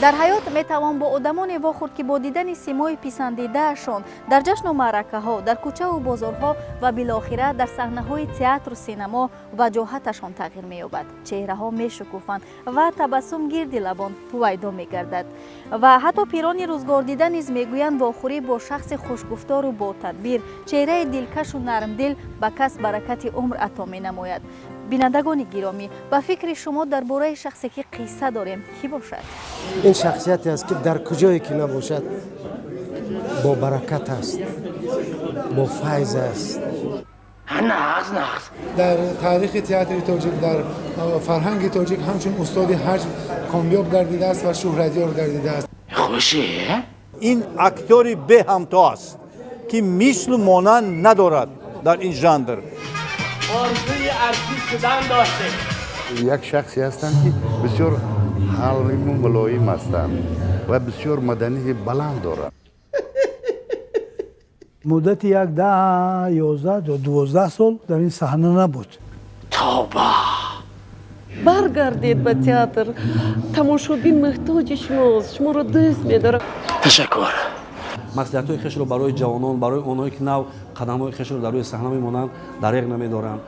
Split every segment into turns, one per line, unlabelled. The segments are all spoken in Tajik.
Дар ҳаёт метавон бо одамоне вохӯрд, ки бо дидани симои писандидаашон дар ҷашну маъракаҳо, дар кӯчаву бозорҳо ва билохира дар саҳнаҳои театру синамо ваҷоҳаташон тағйир меёбад, чеҳраҳо мешукуфанд ва табассум гирди лабон ҳувайдо мегардад. Ва ҳатто пирони рӯзгордида низ мегӯянд, вохӯрӣ бо шахси хушгуфтору ботадбир, чеҳраи дилкашу нармдил ба кас баракати умр ато менамояд. Бинандагони гиромӣ, ба фикри шумо дар бораи шахсе, ки қисса дорем, кӣ бошад?
Ин шахсияте аст, ки дар куҷое ки набошад, бо баракат аст, бо файз аст.
Нағз, нағз.
Дар таърихи театри тоҷик, дар фарҳанги тоҷик ҳамчун устоди ҳаҷв комёб гардидааст ва шӯҳратёр гардидааст.
Хуше.
Ин актёри беҳамто аст, ки мислу монанд надорад дар ин жанр.
Орзуи артист шудан доштем.
Як шахсе ҳастанд, ки бисёр ҳалиму мулоим ҳастанд ва бисёр маданияти баланд доранд.
Муддати як 10, 11, 12 сол дар ин саҳна набуд.
Тоба.
Баргардед ба театр, тамошобин муҳтоҷи шумост, шуморо дӯст медорад.
Ташаккур.
Маслиҳатҳои хешро барои ҷавонон, барои онҳое, ки нав қадамҳои хешро дар рӯи саҳна мемонанд, дареғ намедоранд.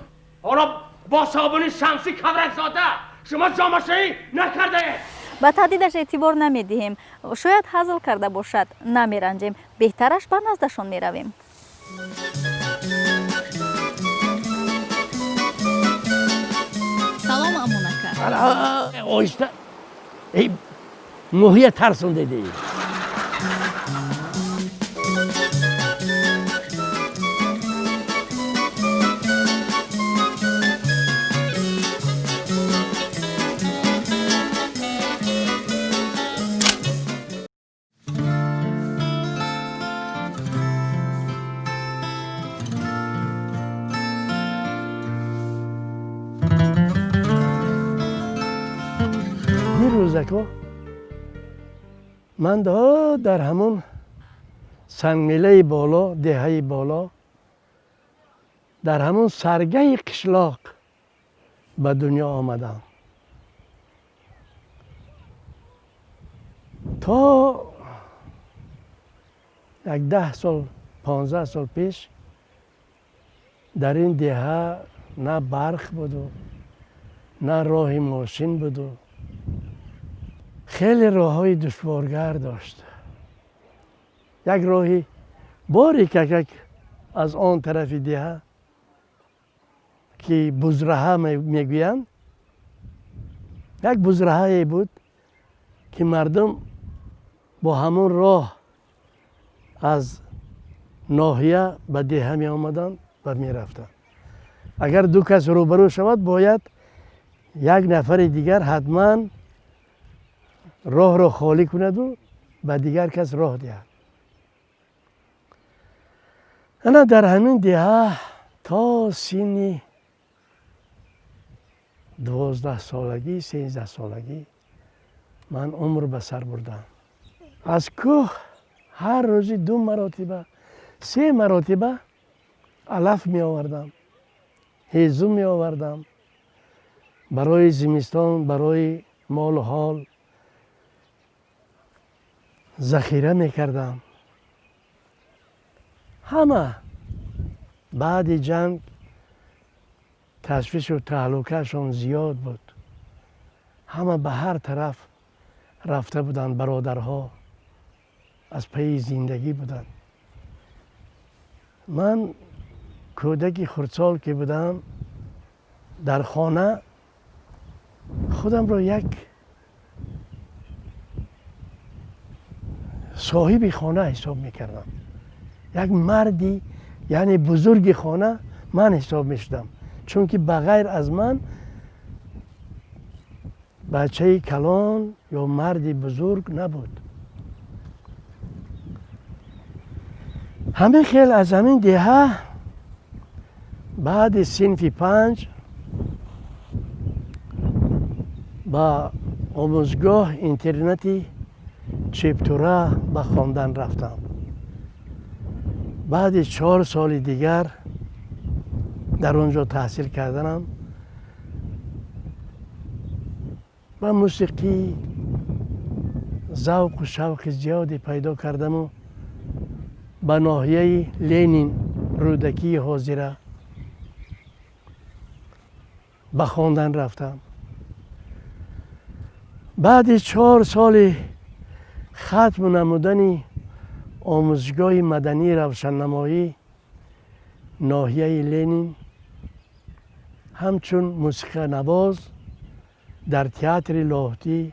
Ҳоло бо собуни Шамсӣ Кавракзода шумо ҷомашӯӣ накардаед.
Ба таҳдидаш эътибор намедиҳем, шояд ҳазл карда бошад. Намеранҷем, беҳтараш ба наздашон меравем. Салом, амонака.
Оҳиста, муҳия тарсондедӣ.
Дирӯзако ман дар ҳамон сангмелаи боло, деҳаи боло, дар ҳамон саргаҳи қишлоқ ба дунё омадам. То як 10 сол, 15 сол пеш дар ин деҳа на барқ буду, на роҳи мошин буду, хеле роҳҳои душворгар дошт. Як роҳи борикакак аз он тарафи деҳа, ки бузраҳа мегӯянд, як бузраҳае буд, ки мардум бо ҳамон роҳ аз ноҳия ба деҳа меомаданд ва мерафтанд. Агар ду кас рӯбарӯ шавад, бояд як нафари дигар ҳатман роҳро холӣ кунаду ба дигар кас роҳ диҳад. Ана дар ҳамин деҳа то синни 12-солагӣ, 13-солагӣ ман умр ба сар бурдам. Аз кӯҳ ҳар рӯзи ду маротиба, се маротиба алаф меовардам, ҳезум меовардам барои зимистон, барои молу ҳол захира мекардам. Ҳама баъди ҷанг ташвишу таҳлукаашон зиёд буд, ҳама ба ҳар тараф рафта буданд, бародарҳо аз пайи зиндагӣ буданд. Ман кӯдаки хурдсол ки будам, дар хона худамро як соҳиби хона ҳисоб мекардам, як марди, яъне бузурги хона ман ҳисоб мешудам, чунки ба ғайр аз ман бачаи калон ё марди бузург набуд. Ҳамин хел аз ҳамин деҳа баъди синфи 5 ба омӯзгоҳ интернати Чептура ба хондан рафтам. Баъди 4 соли дигар дар он ҷо таҳсил карданам ба мусиқӣ Завқу шавқи зиёде пайдо кардаму ба ноҳияи Ленин, Рӯдакии ҳозира, ба хондан рафтам. Баъди 4 соли хатм намудани омӯзишгоҳи мадании равшаннамоӣ ноҳияи Ленин, ҳамчун мусиқанавоз дар театри Лоҳутӣ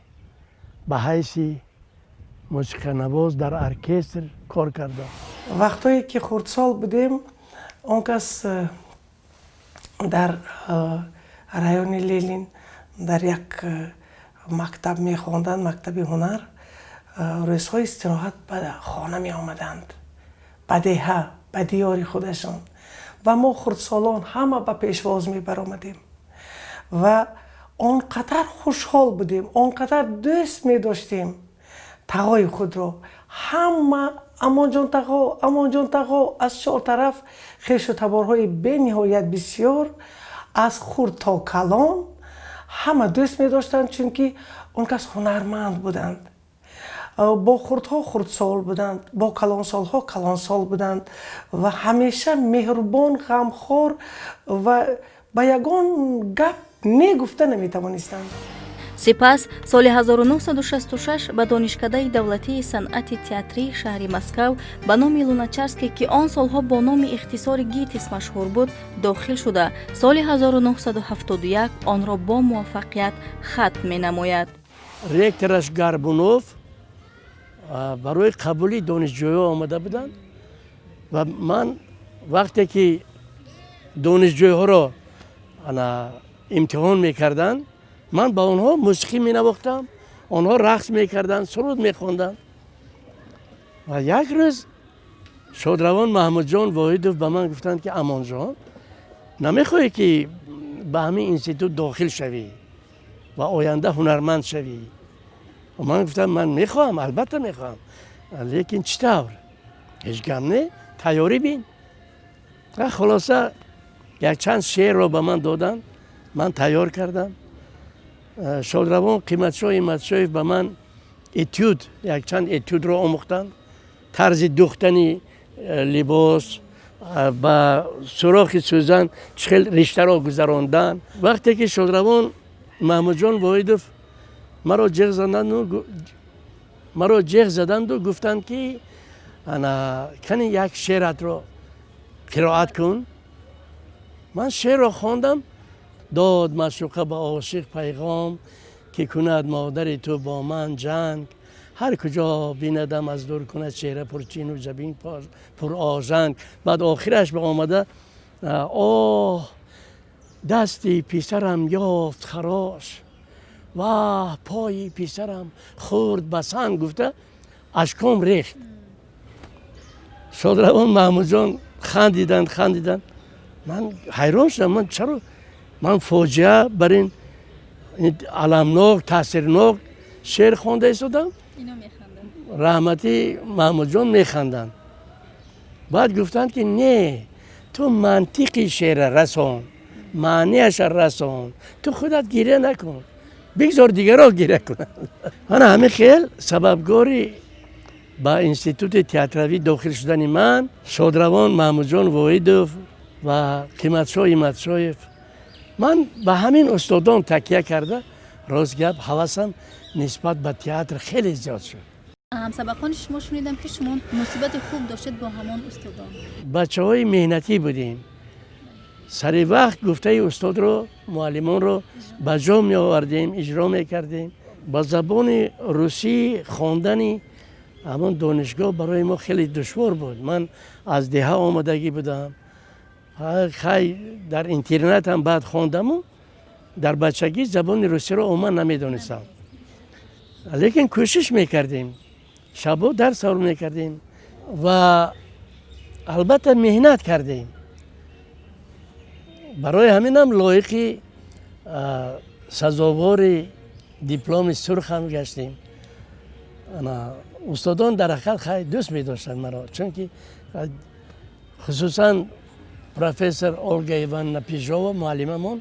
ба ҳайси мусиқанавоз дар оркестр кор кардам.
Вақтое ки хурдсол будем, он кас дар райони Ленин дар як мактаб мехонданд, мактаби ҳунар. Рӯзҳои истироҳат ба хона меомаданд, ба деҳа, ба диёри худашон, ва мо хурдсолон ҳама ба пешвоз мебаромадем ва он қадар хушҳол будем, он қадар дӯст медоштем тағои худро. Ҳама «Амонҷон тағо, Амонҷон тағо», аз чор тараф хешу таборҳои бениҳоят бисёр, аз хурд то калон, ҳама дӯст медоштанд, чунки он кас ҳунарманд буданд. Бо хурдҳо хурдсол буданд, бо калонсолҳо калонсол буданд ва ҳамеша меҳрубон, ғамхор ва ба ягон гап не гуфта наметавонистанд.
Сипас соли 1966 ба Донишкадаи давлатии санъати театрии шаҳри Москав ба номи Луначарский, ки он солҳо бо номи ихтисори ГИТИС машҳур буд, дохил шуда, соли 1971 онро бо муваффақият хатм менамояд.
Ректораш Гарбунов барои қабули донишҷӯё омада буданд ва ман вақте ки донишҷӯйҳоро имтиҳон мекарданд, ман ба онҳо мусиқӣ менавохтам, онҳо рақс мекарданд, суруд мехонданд. Ва як рӯз шодравон Маҳмудҷон Воҳидов ба ман гуфтанд, ки Амонҷон, намехоҳӣ, ки ба ҳамин институт дохил шавӣ ва оянда ҳунарманд шавӣ? Ман гуфтам: ман мехоҳам, албатта мехоҳам, лекин чӣ тавр? Ҳеҷ гап не, тайёрӣ бин. Хулоса, якчанд шеърро ба ман доданд, ман тайёр кардам. Шодравон Қиматшоҳ Иматшоев ба ман этюд, якчанд этюдро омӯхтанд: тарзи духтани либос, ба сурохи сӯзан чӣ хел риштаро гузарондан. Вақте ки шодравон Маҳмудҷон Воҳидов маро ҷеғ заданду гуфтанд, ки ана кани як шеъратро қироат кун, ман шеърро хондам: «Дод маъшуқа ба ошиқ пайғом, ки кунад модари ту бо ман ҷанг. Ҳар куҷо бинадам аз дур, кунад чеҳра пурчину ҷабин пур ожанг». Баъд охираш ба омада: «Оҳ, дасти писарам ёфт харош, ваҳ, пои писарам хӯрд ба санг», гуфта ашком рехт. Шодравон Маҳмудҷон хандиданд, хандиданд. Ман ҳайрон шудам: ман чаро ман фоҷиа бар ин аламнок, таъсирнок шеър хонда истодам, раҳматӣ Маҳмудҷон механданд? Баъд гуфтанд, ки не, ту мантиқи шеъра расон, маънияша расон, ту худат гиря накун, бигзор дигаро гиря кунанд. Ана ҳамин хел сабабгори ба институти театравӣ дохил шудани ман шодравон Маҳмудҷон Воҳидов ва Қиматшоҳ Иматшоев. Ман ба ҳамин устодон такя карда, рост гап, ҳавасам нисбат ба театр хеле зиёд шуд.
Ҳамсабақони шумо, шунидам, ки шумо муносибати хуб доштед бо ҳамон устодон.
Бачаҳои меҳнатӣ будем. Сари вақт гуфтаи устодро, муаллимонро ба ҷо меовардем, иҷро мекардем. Ба забони русӣ хондани ҳамон донишгоҳ барои мо хеле душвор буд. Ман аз деҳа омадагӣ будам. Хай, дар интернатам баъд хондаму дар бачагӣ забони русиро умуман намедонистам, лекин кӯшиш мекардем, шабо дарс савр мекардем ва албатта меҳнат кардем. Барои ҳаминам лоиқи, сазовори дипломи сурхам гаштем. Устодон дар ҳақиқат хай дӯст медоштанд маро, чунки хусусан профессор Ольга Ивановна Пижова, муаллимамон,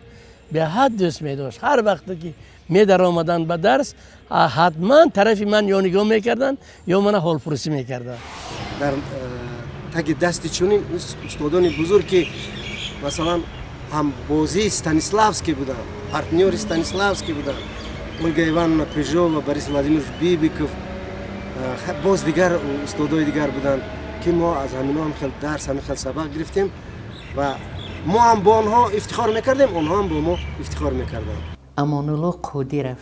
беҳад дӯст медошт. Ҳар вақте ки Медаромаданд ба дарс, ҳатман тарафи ман ё нигоҳ мекарданд, ё мана ҳолпурсӣ мекарданд.
Дар таги дасти чунин устодони бузург, ки масалан ҳамбозии Станиславский буданд, партнёри Станиславский буданд, Ольга Ивановна Пыжова, Борис Владимирович Бибиков, боз дигар устодои дигар буданд, ки мо аз ҳамино ҳам хел дарс, ҳамин хел сабақ гирифтем ва мо ҳам бо онҳо ифтихор мекардем, онҳо ҳам бо мо ифтихор мекарданд.
Амонулло Қодиров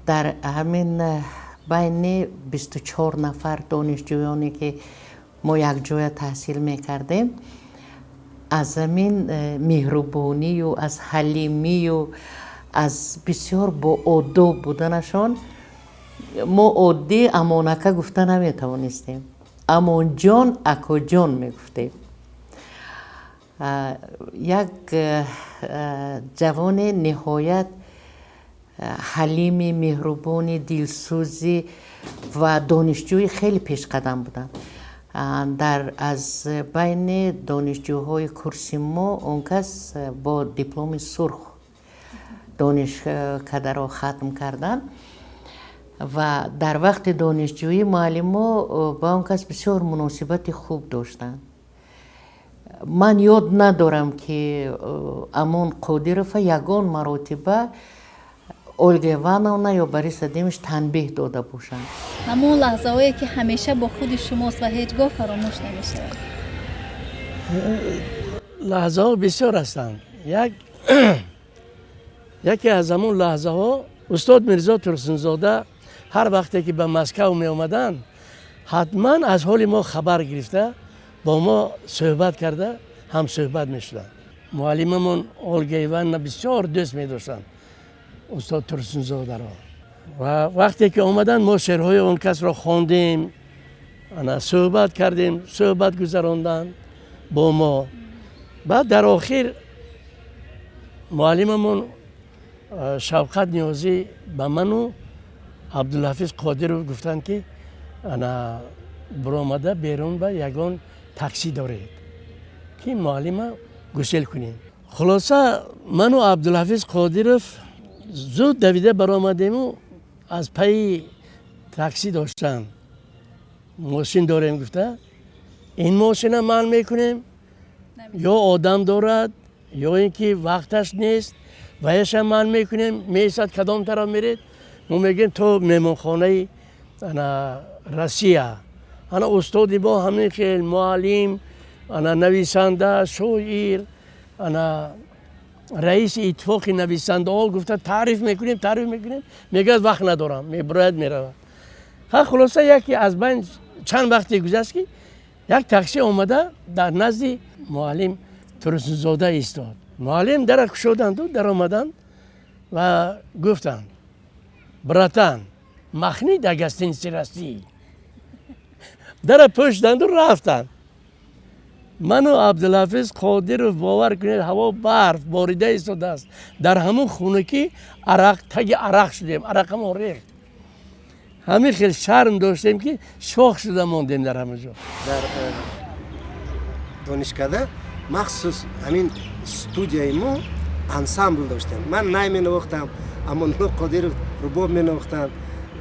дар ҳамин байни 24 нафар донишҷӯёне, ки мо якҷоя таҳсил мекардем, аз ҳамин меҳрубонию аз ҳалимию аз бисёр боодоб буданашон мо оддӣ Амонака гуфта наметавонистем, Амонҷон, акоҷон мегуфтем. Як ҷавони ниҳоят ҳалими, меҳрубони, дилсӯзӣ ва донишҷӯи хеле пешқадам буданд. Дар аз байни донишҷӯҳои курси мо он кас бо дипломи сурх донишкадаро хатм карданд ва дар вақти донишҷӯӣ муаллимо ба он кас бисёр муносибати хуб доштанд. Ман ёд надорам, ки Амон Қодирова ягон маротиба Ольга Ивановна ё Борис Владимирович танбеҳ дода бошанд.
Ҳамон лаҳзаҳое, ки ҳамеша бо худи шумост ва ҳеҷ гоҳ фаромӯш намешавад.
Лаҳзаҳо бисёр ҳастанд. Яке аз ҳамон лаҳзаҳо, устод Мирзо Турсунзода ҳар вақте ки ба Москав меомаданд, ҳатман аз ҳоли мо хабар гирифта, бо мо суҳбат карда, ҳамсуҳбат мешуданд. Муаллимамон Ольга Ивановна бисёр дӯст медоштанд устод Турсунзодаро ва вақте ки омаданд, мо шеърҳои он касро хондем, ана суҳбат кардем, суҳбат гузаронданд бо мо. Баъд дар охир муаллимамон Шавқат Ниёзӣ ба ману Абдулҳафиз Қодиров гуфтанд, ки ана биромада берун ба ягон таксӣ доред, ки муаллима гусел кунем. Хулоса, ману Абдулҳафиз Қодиров зуд давида баромадему аз пайи таксӣ доштан, мошин дорем гуфта, ин мошина манъ мекунем, ё одам дорад, ё ин ки вақташ нест, ваяша манъ мекунем, меистад, кадом тараф меред? Мо мегӯем то меҳмонхонаи ана Россия. Ана устоди мо ҳамин хел муаллим, ана нависанда, шоир, ана раиси иттифоқи нависандаҳо гуфта таъриф мекунем, таъриф мекунем, мегӯяд вақт надорам, мебирояд, меравад. Ха, хулоса, яке аз байн чанд вақте гузашт, ки як такси омада дар назди муаллим Турсунзода истод. Муаллим дара кушоданду даромаданд ва гуфтанд: «Братан, махни до гостиницы России». Дара пӯшиданду рафтанд. Ману Абдулҳафиз Қодиров, бовар кунед, ҳаво барф борида истодааст, дар ҳамун хунукӣ арақ таги арақ шудем, арақамон рехт. Ҳамин хел шарм доштем, ки шох шуда мондем дар ҳамон ҷо.
Дар донишкада, махсус ҳамин студияи мо, ансамбл доштем. Ман най менавохтам, Амонулло Қодиров рубоб менавохтанд,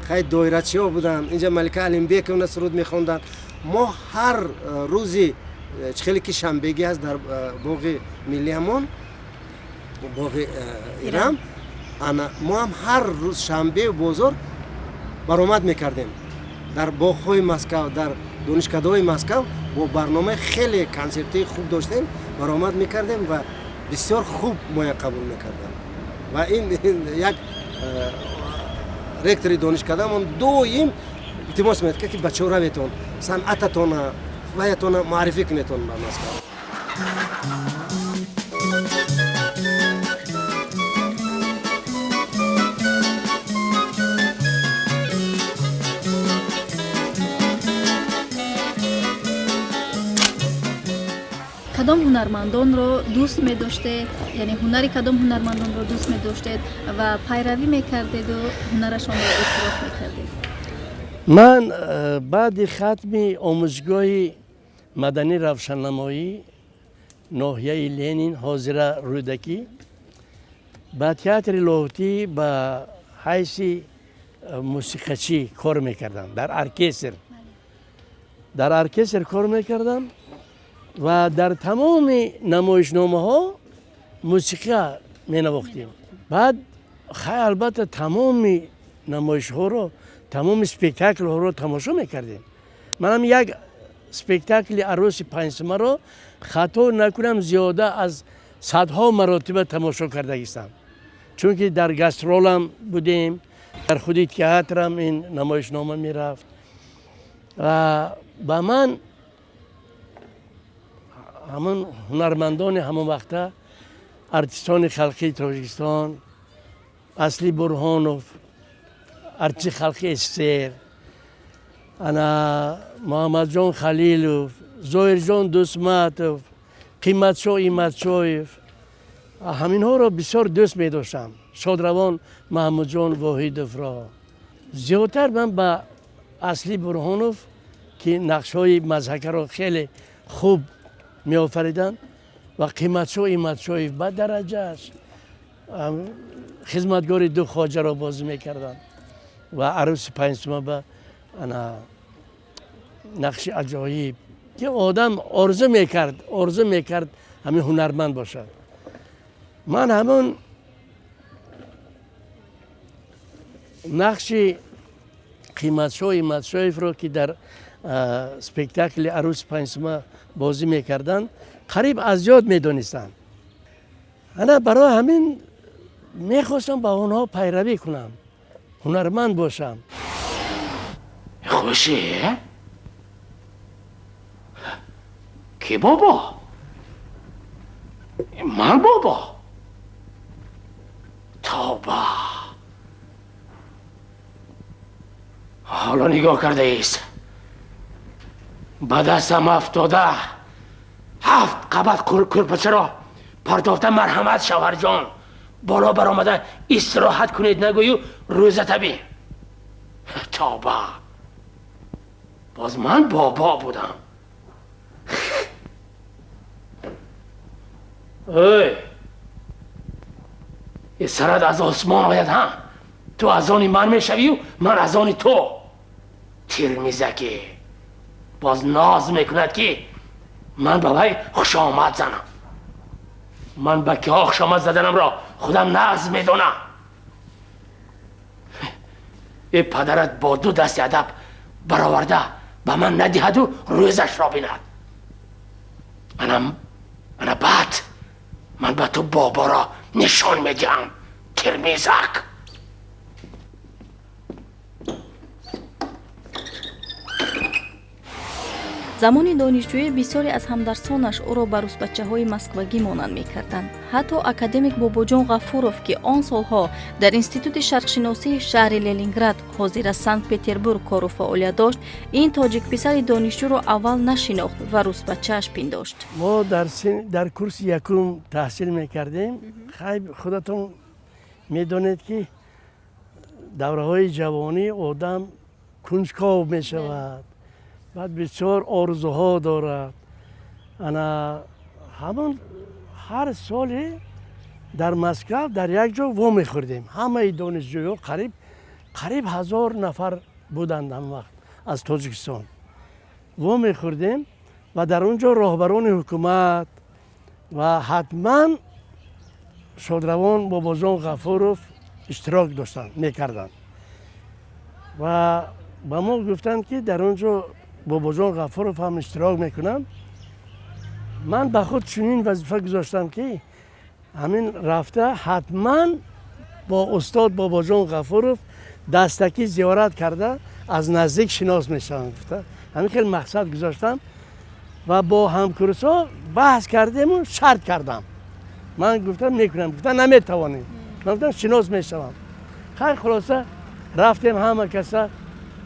хай доирачиҳо буданд, инҷа Малика Алимбековна суруд мехонданд. Мо ҳар рӯзи чӣ хеле ки шанбегӣ ҳаст, дар боғи миллиамон, боғи Ирам, ана мо ҳам ҳар рӯз шанбеу бозор баромад мекардем дар боғҳои Москав, дар донишкадаҳои Москав, бо барномаи хеле консертии хуб доштем, баромад мекардем ва бисёр хуб моя қабул мекарданд. Ва ин як ректори донишкадамон доим илтимос мекард, ки бачаҳо, раветон, санъататона, ваятона муаррифӣ кунетон ба Москав.
Кадом ҳунармандонро дӯст медоштед, яъне ҳунари кадом ҳунармандонро дӯст медоштед ва пайравӣ мекардеду ҳунарашонро эътироф мекардед?
Ман баъди хатми омӯзгоҳи маданӣ равшаннамоӣ ноҳияи Ленин, ҳозира Рӯдакӣ, Ба театри Лоҳутӣ ба ҳайси мусиқачӣ кор мекардам, дар оркестр. Дар оркестр кор мекардам ва дар тамоми намоишномаҳо мусиқа менавохтем. Баъд хай, албатта, тамоми намоишҳоро, тамоми спектаклҳоро тамошо мекардем. Манам як спектакли «Арӯси панҷсумаро», хато накунам, зиёда аз садҳо маротиба тамошо кардагистам, чунки дар гастролам будем, дар худи театрам ин намоишнома мерафт. Ва ба ман ҳамон ҳунармандони ҳамон вақта, артистони халқии Тоҷикистон, Асли Бурҳонов, артисти халқи СССР, ана Муҳаммадҷон Халилов, Зоирҷон Дӯстматов, Қиматшоҳ Иматшоев, ҳаминҳоро бисёр дӯст медоштам. Шодравон Маҳмудҷон Воҳидовро зиёдтар. Ман ба Асли Бурҳонов, ки нақшҳои мазҳакаро хеле хуб меофариданд, ва Қиматшоҳ Иматшоев ба дараҷааш хизматгори ду хоҷаро бозӣ мекарданд ва «Арӯси панҷсума» ба ана нақши аҷоиб, ки одам орзу мекард ҳамин ҳунарманд бошад. Ман ҳамон нақши Қиматшоҳ Иматшоевро, ки дар спектакли «Арӯси панҷсума» бозӣ мекарданд, қариб аз ёд медонистам. Ана барои ҳамин мехостам ба онҳо пайравӣ кунам, ҳунарманд бошам.
Хушӣ? Ки бобо? Ман бобо? Тавба! Ҳоло нигоҳ кардаист. Ба дастам афтода, ҳафт қабат курпачаро партофта, марҳамат, шавҳарҷон, боло баромада истироҳат кунед нагӯю рӯза табӣ. Тавба! Боз ман бобо будам. Ой! Сарат аз осмон ояд ҳа? Ту аз они ман мешавию ман аз они ту. Тирмизакӣ боз ноз мекунад, ки ман ба вай хушомад занам. Ман ба киҳо хушомад заданамро худам нағз медонам. Э, падарат бо ду дасти адаб бароварда ба ман надиҳаду рӯзашро бинад. Ана баъд ман ба ту боборо нишон медиҳам, тирмизак.
Замони донишҷӯӣ бисёре аз ҳамдарсонаш ӯро ба русбачаҳои москвагӣ монанд мекарданд. Ҳатто академик Бобоҷон Ғафуров, ки он солҳо дар Институти шарқшиносии шаҳри Ленинград, ҳозира Санкт Петербург, кору фаъолият дошт, ин тоҷикписари донишҷӯро аввал нашинохт ва русбачааш пиндошт.
Мо дар курси якум таҳсил мекардем. Хай, худатон медонед, ки давраҳои ҷавонӣ одам кунҷков мешавад, баъд бисёр орзуҳо дорад. Ана ҳамон ҳар соле дар Москав дар як ҷо вомехӯрдем, ҳамаи донишҷӯё, қариб 1000 нафар буданд ҳам вақт аз Тоҷикистон. Вомехӯрдем ва дар он ҷо роҳбарони ҳукумат ва ҳатман шодравон Бобоҷон Ғафуров иштирок доштанд, мекарданд. Ва ба мо гуфтанд, ки дар он ҷо Бобоҷон Ғафуров ҳам иштирок мекунанд. Ман ба худ чунин вазифа гузоштам, ки ҳамин рафта ҳатман бо устод Бобоҷон Ғафуров дастакӣ зиёрат карда, аз наздик шинос мешавам гуфта, ҳамин хел мақсад гузоштам ва бо ҳамкурсҳо баҳс кардему шарт кардам. Ман гуфтам, мекунам. Гуфтам, наметавонем. Ман гуфтам, шинос мешавам. Хайр, хулоса, рафтем ҳама каса.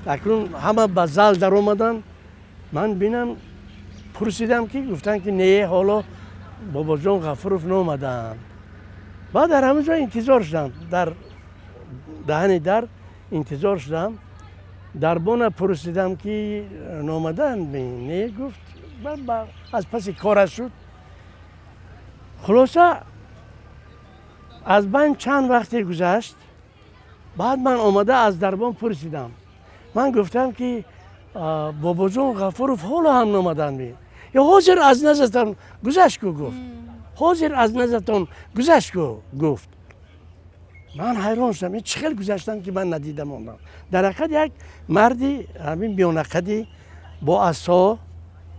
Акнун ҳама ба зал даромаданд. Ман бинам, пурсидам, ки гуфтанд, ки не, ҳоло Бобоҷон Ғафуров наомадаанд. Баъд дар ҳамон ҷо интизор шудам, дар даҳани дар интизор шудам. Дарбона пурсидам, ки наомаданд? Не, гуфт, аз паси кораш шуд. Хулоса. Аз байн чанд вақте гузашт, баъд ман омада аз дарбон пурсидам. Ман гуфтам, ки Бобоҷон Ғафуров ҳоло ҳам номаданд ми? Ё ҳозир аз наздатон гузашт ку, гуфт. Ҳозир аз наздатон гузашт ку, гуфт. Ман ҳайрон шудам, ин чӣ хел гузаштанд, ки ман надида мондам. Дар ҳақиқат як марди ҳамин миёнақадӣ бо асо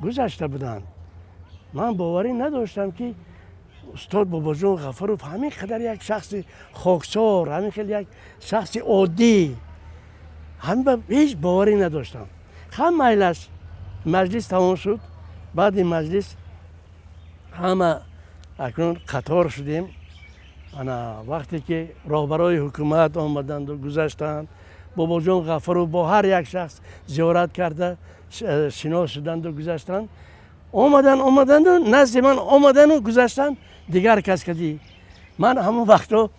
гузашта буданд. Ман боварӣ надоштам, ки устод Бобоҷон Ғафуров ҳамин қадар як шахси хоксор, ҳамин хел як шахси оддӣ. Ҳамин ба ҳеҷ боварӣ надоштам. Ҳам майлаш, маҷлис тамом шуд. Баъди маҷлис ҳама акнун қатор шудем. Ана вақте ки роҳбарои ҳукумат омаданду гузаштанд, Бобоҷон Ғафуров бо ҳар як шахс зиёрат карда, шинос шуданду гузаштанд. Омадан, омаданду назди ман омадану гузаштанд, дигар кас кадӣ. Ман ҳамон вақто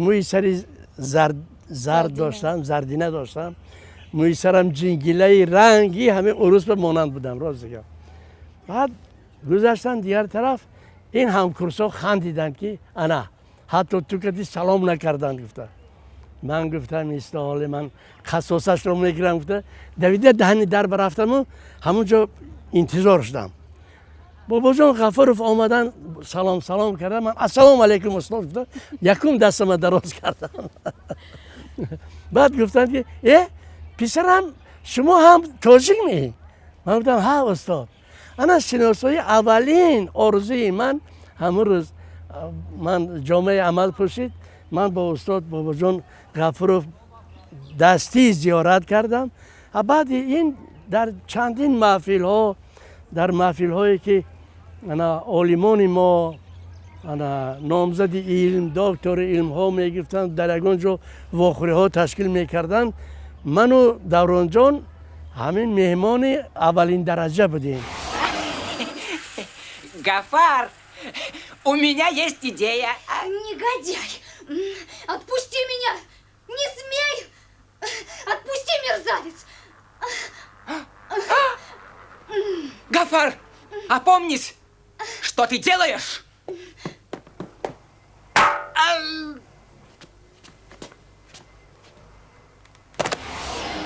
мӯи сари зард доштам, зардина доштам. Мӯи сарам ҷингилаи ранги ҳамин урус ба монанд будам, рост дигар. Баъд гузаштанд дигар тараф, ин ҳамкурсҳо хандиданд, ки ана ҳатто ту кади салом накарданд, гуфта. Ман гуфтам, исто, ҳоле ман қасосашро мегирам, гуфта, давида даҳани дар рафтаму ҳамон ҷо интизор шудам. Бобоҷон Ғафуров омадан, салом салом кардам. Ман ассалому алайкум, устод, гуфта, якум дастама дароз кардам. Баъд гуфтанд, ки э, писарам, шумо ҳам тоҷик ми? Ман гуфтам, ҳа, устод. Ана шиносои аввалин орзуи ман ҳамон рӯз ман ҷомаи амал пӯшид. Ман бо устод Бобоҷон Ғафуров дастӣ зиёрат кардам. А баъди ин дар чандин маҳфилҳо, дар маҳфилҳое ки ана олимони мо, ана номзади илм, доктори илмҳо мегирифтанд, дар ягон ҷо вохӯриҳо ташкил мекарданд, ману Давронҷон ҳамин меҳмони аввалин дараҷа будем.
Гафар, у меня есть идея.
Негодяй! Отпусти меня! Не смей! Отпусти, мерзавец!
Гафар, опомнись! Что ты делаешь?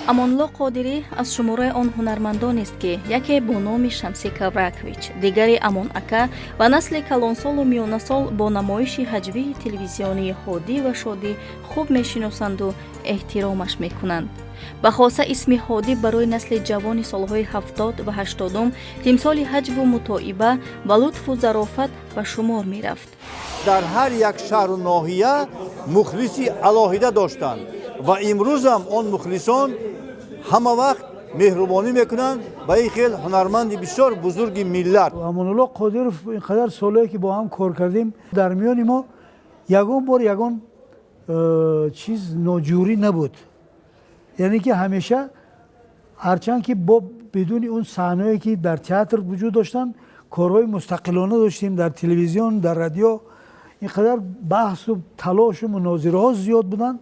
Амонулло Қодирӣ аз шумораи он ҳунармандонест, ки яке бо номи Шамсӣ Кавракович, дигаре Амон ака ва насли калонсолу миёнасол бо намоиши ҳаҷвии телевизионии Ҳодӣ ва Шодӣ хуб мешиносанду эҳтиромаш мекунанд. Ба хоса исми Ҳодӣ барои насли ҷавони солҳои 70 ва 80-ум тимсоли ҳаҷву мутоиба ва лутфу зарофат ба шумор мерафт.
Дар ҳар як шаҳру ноҳия мухлиси алоҳида доштанд ва имрӯзам он мухлисон ҳама вақт меҳрубонӣ мекунанд ба ин хел ҳунарманди бисёр бузурги миллат.
Амонулло Қодиров, ин қадар солое ки бо ҳам кор кардем, дар миёни мо ягон бор ягон чиз ноҷурӣ набуд. Яъне ки ҳамеша, ҳарчанд ки бо бидуни он саҳнаое ки дар театр вуҷуд доштанд, корҳои мустақилона доштем дар телевизион, дар радио, ин қадар баҳсу талошу мунозираҳо зиёд буданд,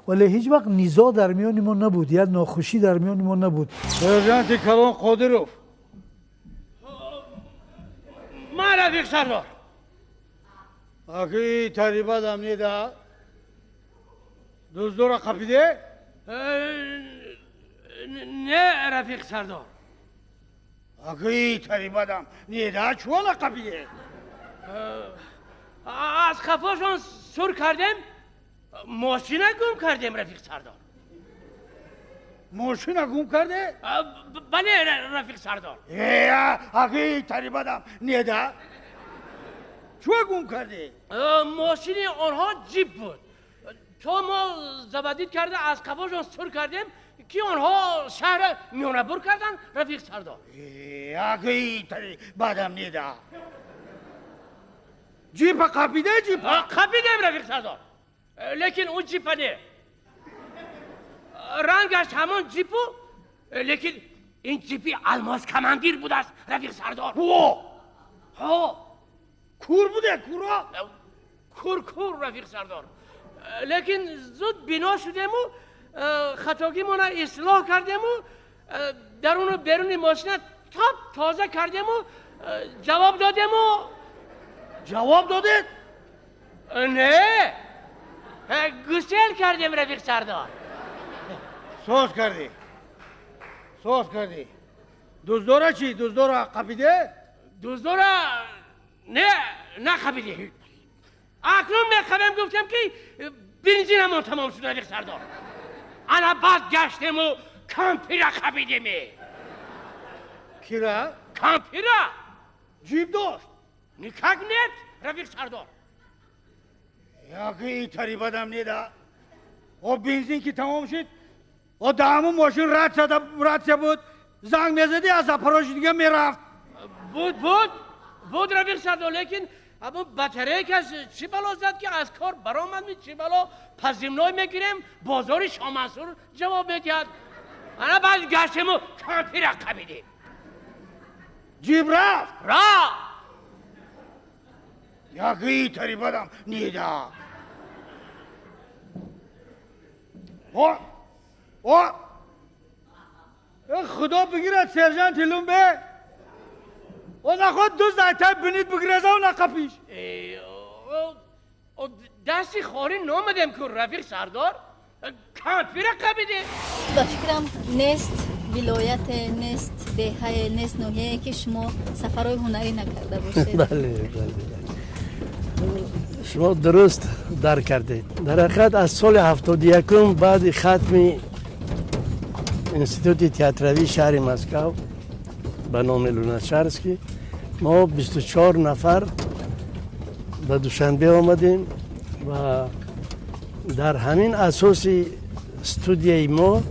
вале ҳеҷ вақт низоъ дар миёни мо набуд, як нохушӣ дар миёни мо набуд.
Сержанти калон Қодиров.
Ман, рафиқ сардор.
Аки тарибадам неда, дуздора қапиде?
Не, рафиқ сардор.
Аки тарибадам неда, чуала қапиде?
Аз қафошон сур кардем, мошина гум кардем, рафиқ сардор.
Мошина гум карде?
Бале, рафиқ сардор.
Аки тарибадам неда, чуа гум карде?
Мошини онҳо ҷип буд. То мо заводить карда, аз қафошон сур кардем, ки онҳо шаҳра миёнабур карданд, рафиқ сардор.
Аки тарибадам неда, ҷипа қапиде, ҷипа?
Қапидем, рафиқ сардор, лекин ӯ ҷипа не, рангаш ҳамон ҷипу, лекин ин ҷипи Алмоз командир будааст, рафиқ сардор. Ҳо.
Кур буде, кура?
Кур, кур, рафиқ сардор, лекин зуд бино шудему хатогимона ислоҳ кардему, даруну беруни мошина топ тоза кардему, ҷавоб додему.
Ҷавоб додед?
Не, гусел кардем, рафиқ сардор.
Соз кардӣ, соз кардӣ. Дуздора чӣ? Дуздора қапиде?
Дуздора не, нақапиде. Акнун мехабем, гуфтем ки бензинамон тамом шуд, рафиқ сардор. Ана баъд гаштему кампира қапидем.
Кира?
Кампира.
Ҷиб дошт?
Никак нет, рафиқ сардор.
Яки итари бадам неда. О, бензин ки тамом шид, о даҳаму мошин ратсия буд, занг мезадӣ, аз Запорожье дига мерафт.
Буд, буд, буд, рафиқ сардор, лекин ҳамун батарейкаш чӣ бало зад ки аз кор баромад. Чӣ бало, позывной мегирем, бозори Шомансур ҷавоб медиҳад. Ана баъд гаштему кампира қабидем.
Ҷиб рафт?
Рафт.
Яки итари бадам неда. О, о, худо бигирад, сержант Илумбе. О, наход дузд айтай бинит бигирезав нақапиш.
Дасти хорӣ номадем ку, рафиқ сардор, кампира қабидем.
Ба фикрам, нест вилояте, нест деҳае, нест ноҳияе, ки шумо сафарҳои ҳунарӣ накарда бошед.
Бале, бале, шумо дуруст дарк кардед. Дар ҳақиқат, аз соли 71-ум, баъди хатми институти театравии шаҳри Москав ба номи Луначарский, мо 24 нафар ба Душанбе омадем ва дар ҳамин асоси студияи мо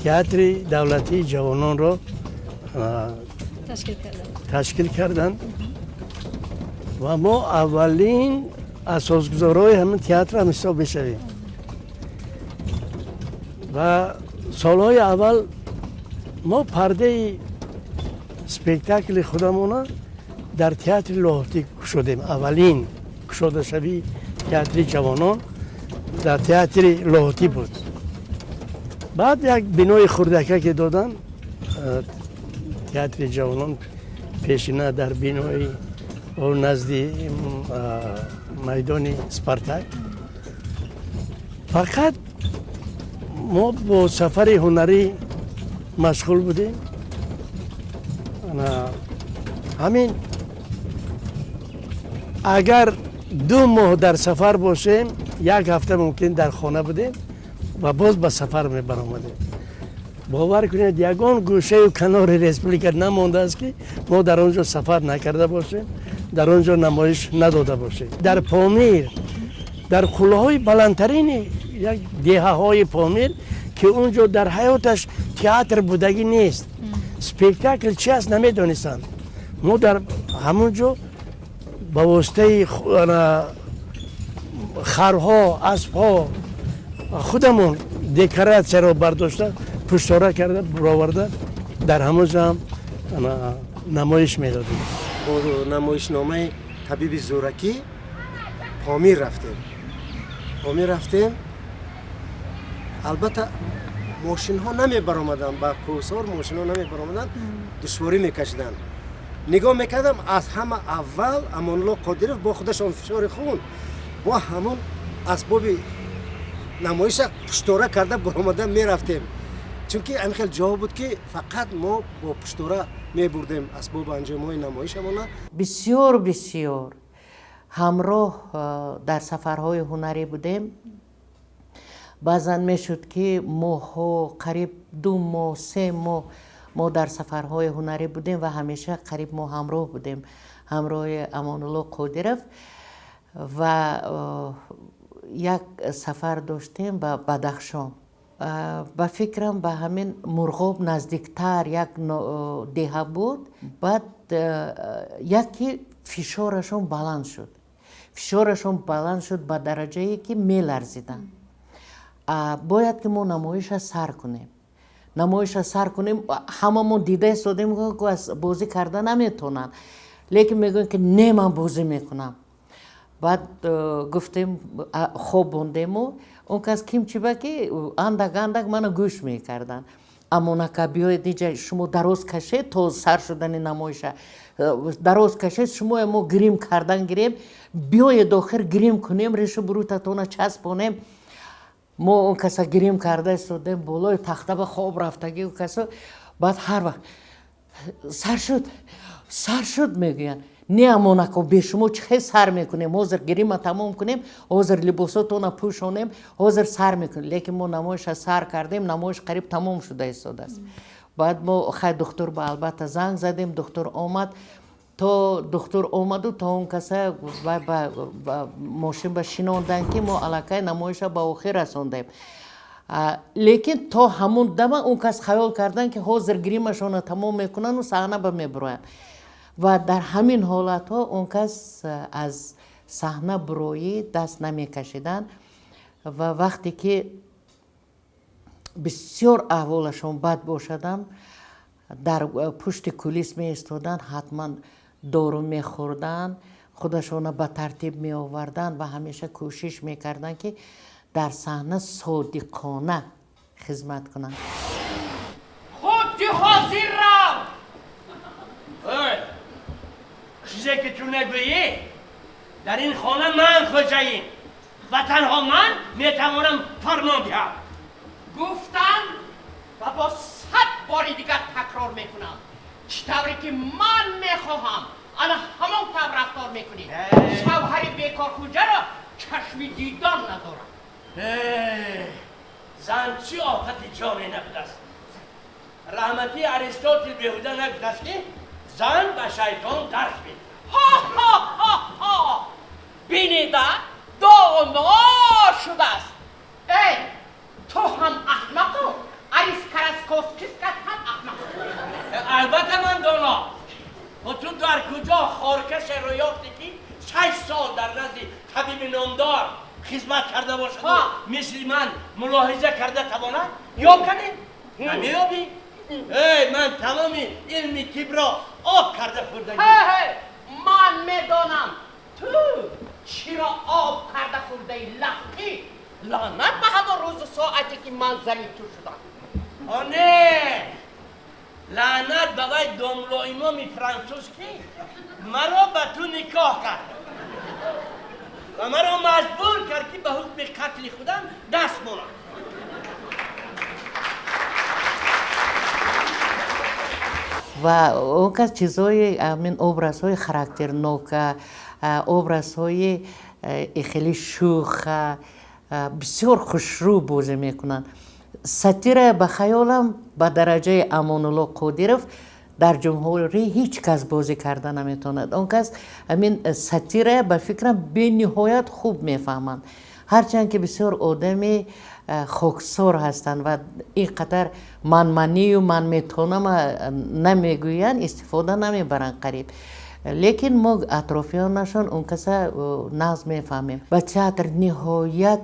театри давлатии ҷавононро ташкил карданд ва мо аввалин асосгузорҳои ҳамин театр ҳам ҳисоб мешавем. Ва солҳои аввал мо пардаи спектакли худамона дар театри Лоҳутӣ кушодем. Аввалин кушодашавии театри ҷавонон дар театри Лоҳутӣ буд. Баъд як бинои хурдака ки доданд, театри ҷавонон пешина дар бинои назди майдони Спартак. Фақат мо бо сафари ҳунарӣ машғул будем. Ҳамин агар 2 моҳ дар сафар бошем, як ҳафта мумкин дар хона будем ва боз ба сафар мебаромадем. Бовар кунед, ягон гӯшаю канори республика намондааст, ки мо дар он ҷо сафар накарда бошем, дар он ҷо намоиш надода бошем. Дар Помир, дар қуллаҳои баландтарини як деҳаҳои Помир, ки он ҷо дар ҳаёташ театр будагӣ нест, спектакл чи аст намедонистанд, мо дар ҳамон ҷо ба воситаи харҳо, аспҳо худамон декоратсияро бардошта, пуштора карда бароварда, дар ҳамон ҷо ҳам намоиш медодем.
Бо намоишномаи табиби зӯракӣ Помир рафтем. Помир рафтем, албатта мошинҳо намебаромаданд ба кӯҳсор, мошинҳо намебаромаданд, душворӣ мекашиданд. Нигоҳ мекардам, аз ҳама аввал Амонулло Қодиров бо худашон фишори хун, бо ҳамон асбоби намоиша пуштора карда баромада мерафтем, чунки ҳамин хел ҷо буд, ки фақат мо бо пуштора мебурдем асбобу анҷомҳои намоишамона.
Бисёр, бисёр ҳамроҳ дар сафарҳои ҳунарӣ будем. Баъзан мешуд, ки моҳҳо, қариб 2 моҳ, 3 моҳ мо дар сафарҳои ҳунарӣ будем ва ҳамеша қариб мо ҳамроҳ будем, ҳамроҳи Амонулло Қодиров. Ва як сафар доштем ба Бадахшон. Ба фикрам, ба ҳамин Мурғоб наздиктар як деҳа буд. Баъд яке фишорашон баланд шуд, фишорашон баланд шуд ба дараҷае, ки меларзиданд. Бояд ки мо намоиша сар кунем, намоиша сар кунем. Ҳамамон дида истодем, бозӣ карда наметавонанд, лекин мегӯем, ки не, ман бозӣ мекунам. Баъд гуфтем, хоб мондему он кас кимчиба ки андак андак мана гӯш мекарданд. Амонака, биёед иҷа, шумо дароз кашед то сар шудани намоиша, дароз кашед, шумо мо грим кардан гирем, биёед, охир грим кунем, решу бурутатона часпонем. Мо он каса грим карда истодем, болои тахта ба хоб рафтагӣ касо. Баъд ҳар вақт сар шуд, сар шуд мегӯянд. Не, амонако, бе шумо чӣ хел сар мекунем? Ҳозир грима тамом кунем, ҳозир либосотона пӯшонем, ҳозир сар мекунем. Лекин мо намоиша сар кардем, намоиш қариб тамом шуда истодааст. Баъд мо хай духтур ба албатта занг задем, духтур омад. То духтур омаду то он каса мошин ба шинонданд, ки мо аллакай намоиша ба охир расондем. Лекин то ҳамун дама он кас хаёл карданд, ки ҳозир гримашона тамом мекунанду саҳна ба мебуроянд. Ва дар ҳамин ҳолатҳо он кас аз саҳна буроӣ даст намекашиданд. Ва вақте ки бисёр аҳволашон бад бошадам, дар пушти кулис меистоданд, ҳатман дору мехӯрданд, худашона ба тартиб меоварданд ва ҳамеша кӯшиш мекарданд, ки дар саҳна содиқона хизмат кунанд.
Худди ҳозир рав!
Чизе ки ту нагӯӣ, дар ин хона ман хоҷаин ва танҳо ман метавонам фармон диҳам.
Гуфтам ва бо 100 бори дигар такрор мекунам: чӣ тавре ки ман мехоҳам, ана ҳамон тавр рафтор мекунӣ. Шавҳари бекорхӯҷаро чашми дидор надорам.
Зан чӣ офати ҷоне набудааст! Раҳматии Аристотел беҳуда нагуфтааст, ки зан ба шайтон дарс медиҳад.
Ҳо-ҳо-ҳо-ҳо! Бинеда, доно шудааст. Эй, ту ҳам аҳмақу Арис Карасковскискат ҳам аҳмақ.
Албатта ман доно. Ва ту дар куҷо хоркашеро ёфтӣ, ки 6 сол дар назди табиби номдор хизмат карда бошаду мисли ман мулоҳиза карда тавонад? Ёб канӣ, намеёбӣ. Эй, ман тамоми илми тибро об карда хӯрдагӣ.
Ман медонам, ту чиро об карда хӯрдаи, лаҳқӣ. Лаънат ба ҳамон рӯзу соате, ки ман зани ту шудам.
О не, лаънат ба вай домлоимоми франсуз, ки маро ба ту никоҳ кард ва маро маҷбур кард, ки ба ҳукми қатли худам даст монам.
Ва он кас чизҳои ҳамин образҳои характернока, образҳои хеле шӯха, бисёр хушрӯ бозӣ мекунанд. Сатира ба хаёлам ба дараҷаи Амонулло Қодиров дар ҷумҳурӣ ҳеҷ кас бозӣ карда наметавонад. Он кас ҳамин сатира ба фикрам бениҳоят хуб мефаҳманд, ҳарчанд ки бисёр одами хоксор ҳастанд ва ин қадар манманию ман метавонам намегӯянд, истифода намебаранд қариб. Лекин мо атрофиёнашон он каса нағз мефаҳмем. Ба театр ниҳоят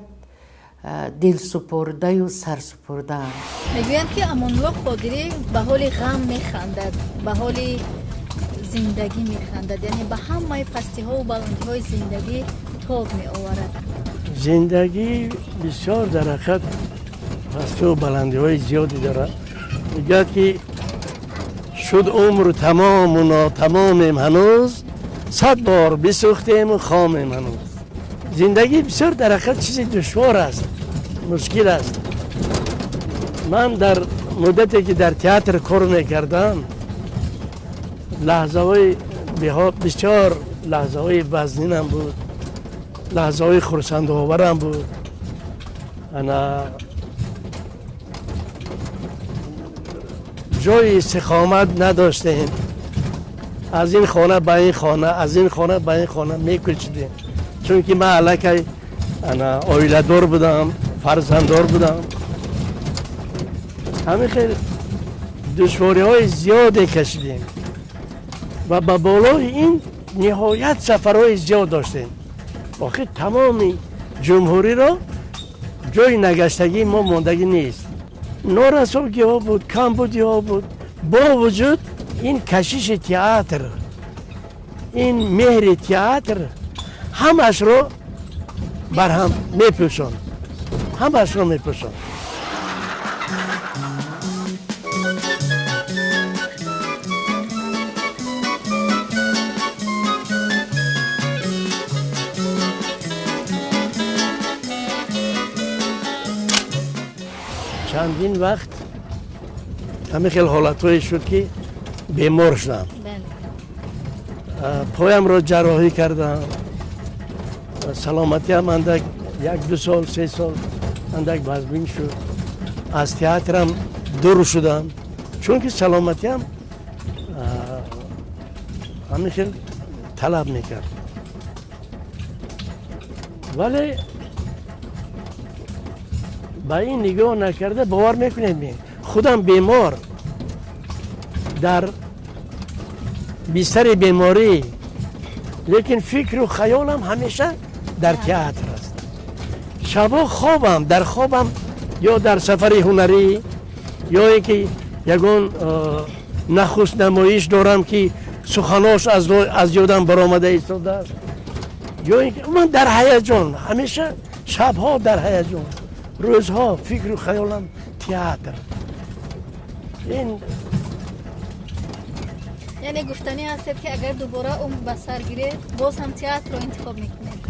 дилсупурдаю сарсупурдаанд.
Мегӯянд, ки Амонулло Қодирӣ ба ҳоли ғам механдад, ба ҳоли зиндагӣ механдад, яъне ба ҳамаи пастиҳову баландиҳои зиндагӣ тоб меоварад.
Зиндагӣ бисёр дар ҳақиқат пастиву баландиҳои зиёде дорад. Мегӯяд, ки шуд умру тамому нотамомем ҳанӯз, 100 бор бисӯхтему хомем ҳанӯз. Зиндагӣ бисёр дар ҳақиқат чизи душвор аст, мушкил аст. Ман дар муддате, ки дар театр кор мекардам, лаҳзаҳои бисёр лаҳзаҳои вазнинам буд, лаҳзаҳои хурсандоварам буд. Ана ҷои истиқомат надоштем, аз ин хона ба ин хона, аз ин хона ба ин хона мекӯчидем, чунки ман аллакай ана оиладор будам, фарзанддор будам. Ҳамин хел душвориҳои зиёде кашидем ва ба болои ин ниҳоят сафарҳои зиёд доштем. Охир тамоми ҷумҳуриро ҷои нагаштагии мо мондагӣ нест. Норасогиҳо буд, камбудиҳо буд. Бо вуҷуд ин кашиши театр, ин меҳри театр ҳамашро барҳам мепӯшонд, ҳамашро мепӯшонд. Чандин вақт ҳамин хел ҳолатҳое шуд, ки бемор шудам, поямро ҷарроҳӣ кардам, саломатиам андак 1-2 сол 3 сол андак вазмин шуд. Аз театрам дур шудам, чунки саломатиам ҳамин хел талаб мекард. Вале ба ин нигоҳ накарда, бовар мекунед, худам бемор, дар бистари беморӣ, лекин фикру хаёлам ҳамеша дар театр аст. Шабо хобам, дар хобам ё дар сафари ҳунарӣ, ё ин ки ягон нахуст намоиш дорам, ки суханош аз ёдам баромада истодааст, ё ин ки ман дар ҳаяҷон, ҳамеша шабҳо дар ҳаяҷон, рӯзҳо фикру хаёлам театр. Ин
яъне гуфтанӣ ҳастед, ки агар дубора умр ба сар гиред, боз ҳам театрро интихоб мекунед?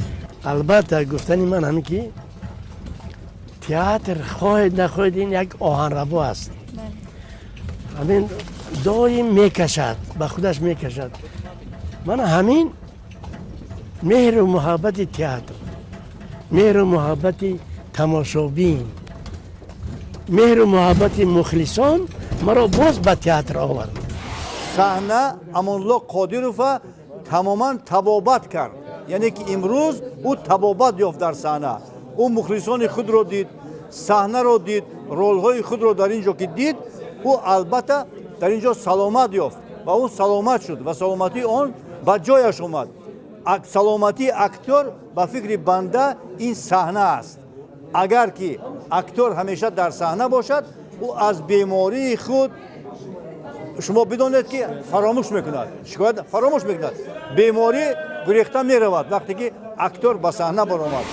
Албатта, гуфтани ман ҳамин ки театр, хоҳед нахоҳед, ин як оҳанрабо аст, ҳамин доим мекашад, ба худаш мекашад. Мана ҳамин меҳру муҳаббати театр, меҳру муҳаббати тамошобин, меҳру муҳаббати мухлисон маро боз ба театр овард.
Саҳна Амонулло Қодирова тамоман табобат кард, яъне ки имрӯз ӯ табобат ёфт дар саҳна. Ӯ мухлисони худро дид, саҳнаро дид, ролҳои худро дар ин ҷо ки дид, ӯ албатта дар ин ҷо саломат ёфт ва ӯ саломат шуд ва саломатии он ба ҷояш омад. Саломатии актёр ба фикри банда ин саҳна аст. Агар ки актёр ҳамеша дар саҳна бошад, ӯ аз бемории худ, шумо бидонед ки, фаромӯш мекунад, шикоят фаромӯш мекунад, беморӣ гурехта меравад вақте ки актёр ба саҳна баромад.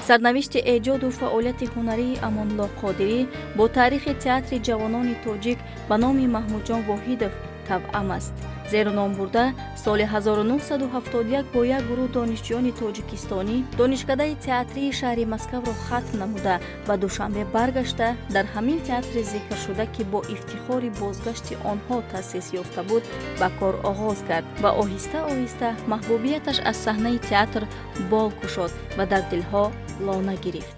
Сарнавишти эҷоду фаъолияти ҳунарии Амонулло Қодирӣ бо таърихи театри ҷавонони тоҷик ба номи Маҳмудҷон Воҳидов тавъам аст, зеро номбурда соли 1971 бо як гурӯҳ донишҷӯёни тоҷикистонӣ донишкадаи театрии шаҳри Москавро хатм намуда, ба Душанбе баргашта, дар ҳамин театри зикршуда, ки бо ифтихори бозгашти онҳо таъсис ёфта буд, ба кор оғоз кард ва оҳиста оҳиста маҳбубияташ аз саҳнаи театр бол кушод ва дар дилҳо лона гирифт.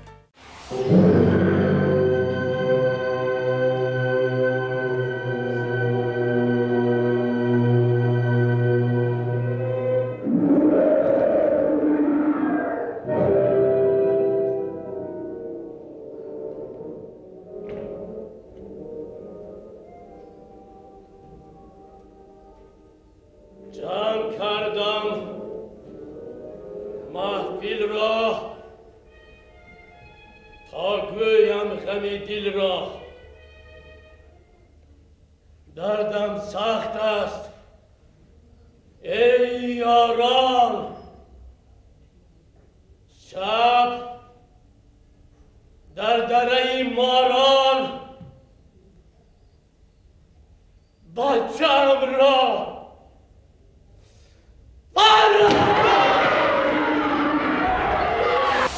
Ҷамъ кардам маҳфилро, то гӯям ғами дилро. Дардам сахт аст, эй ёрон, шаб дар дараи морон бачаамро.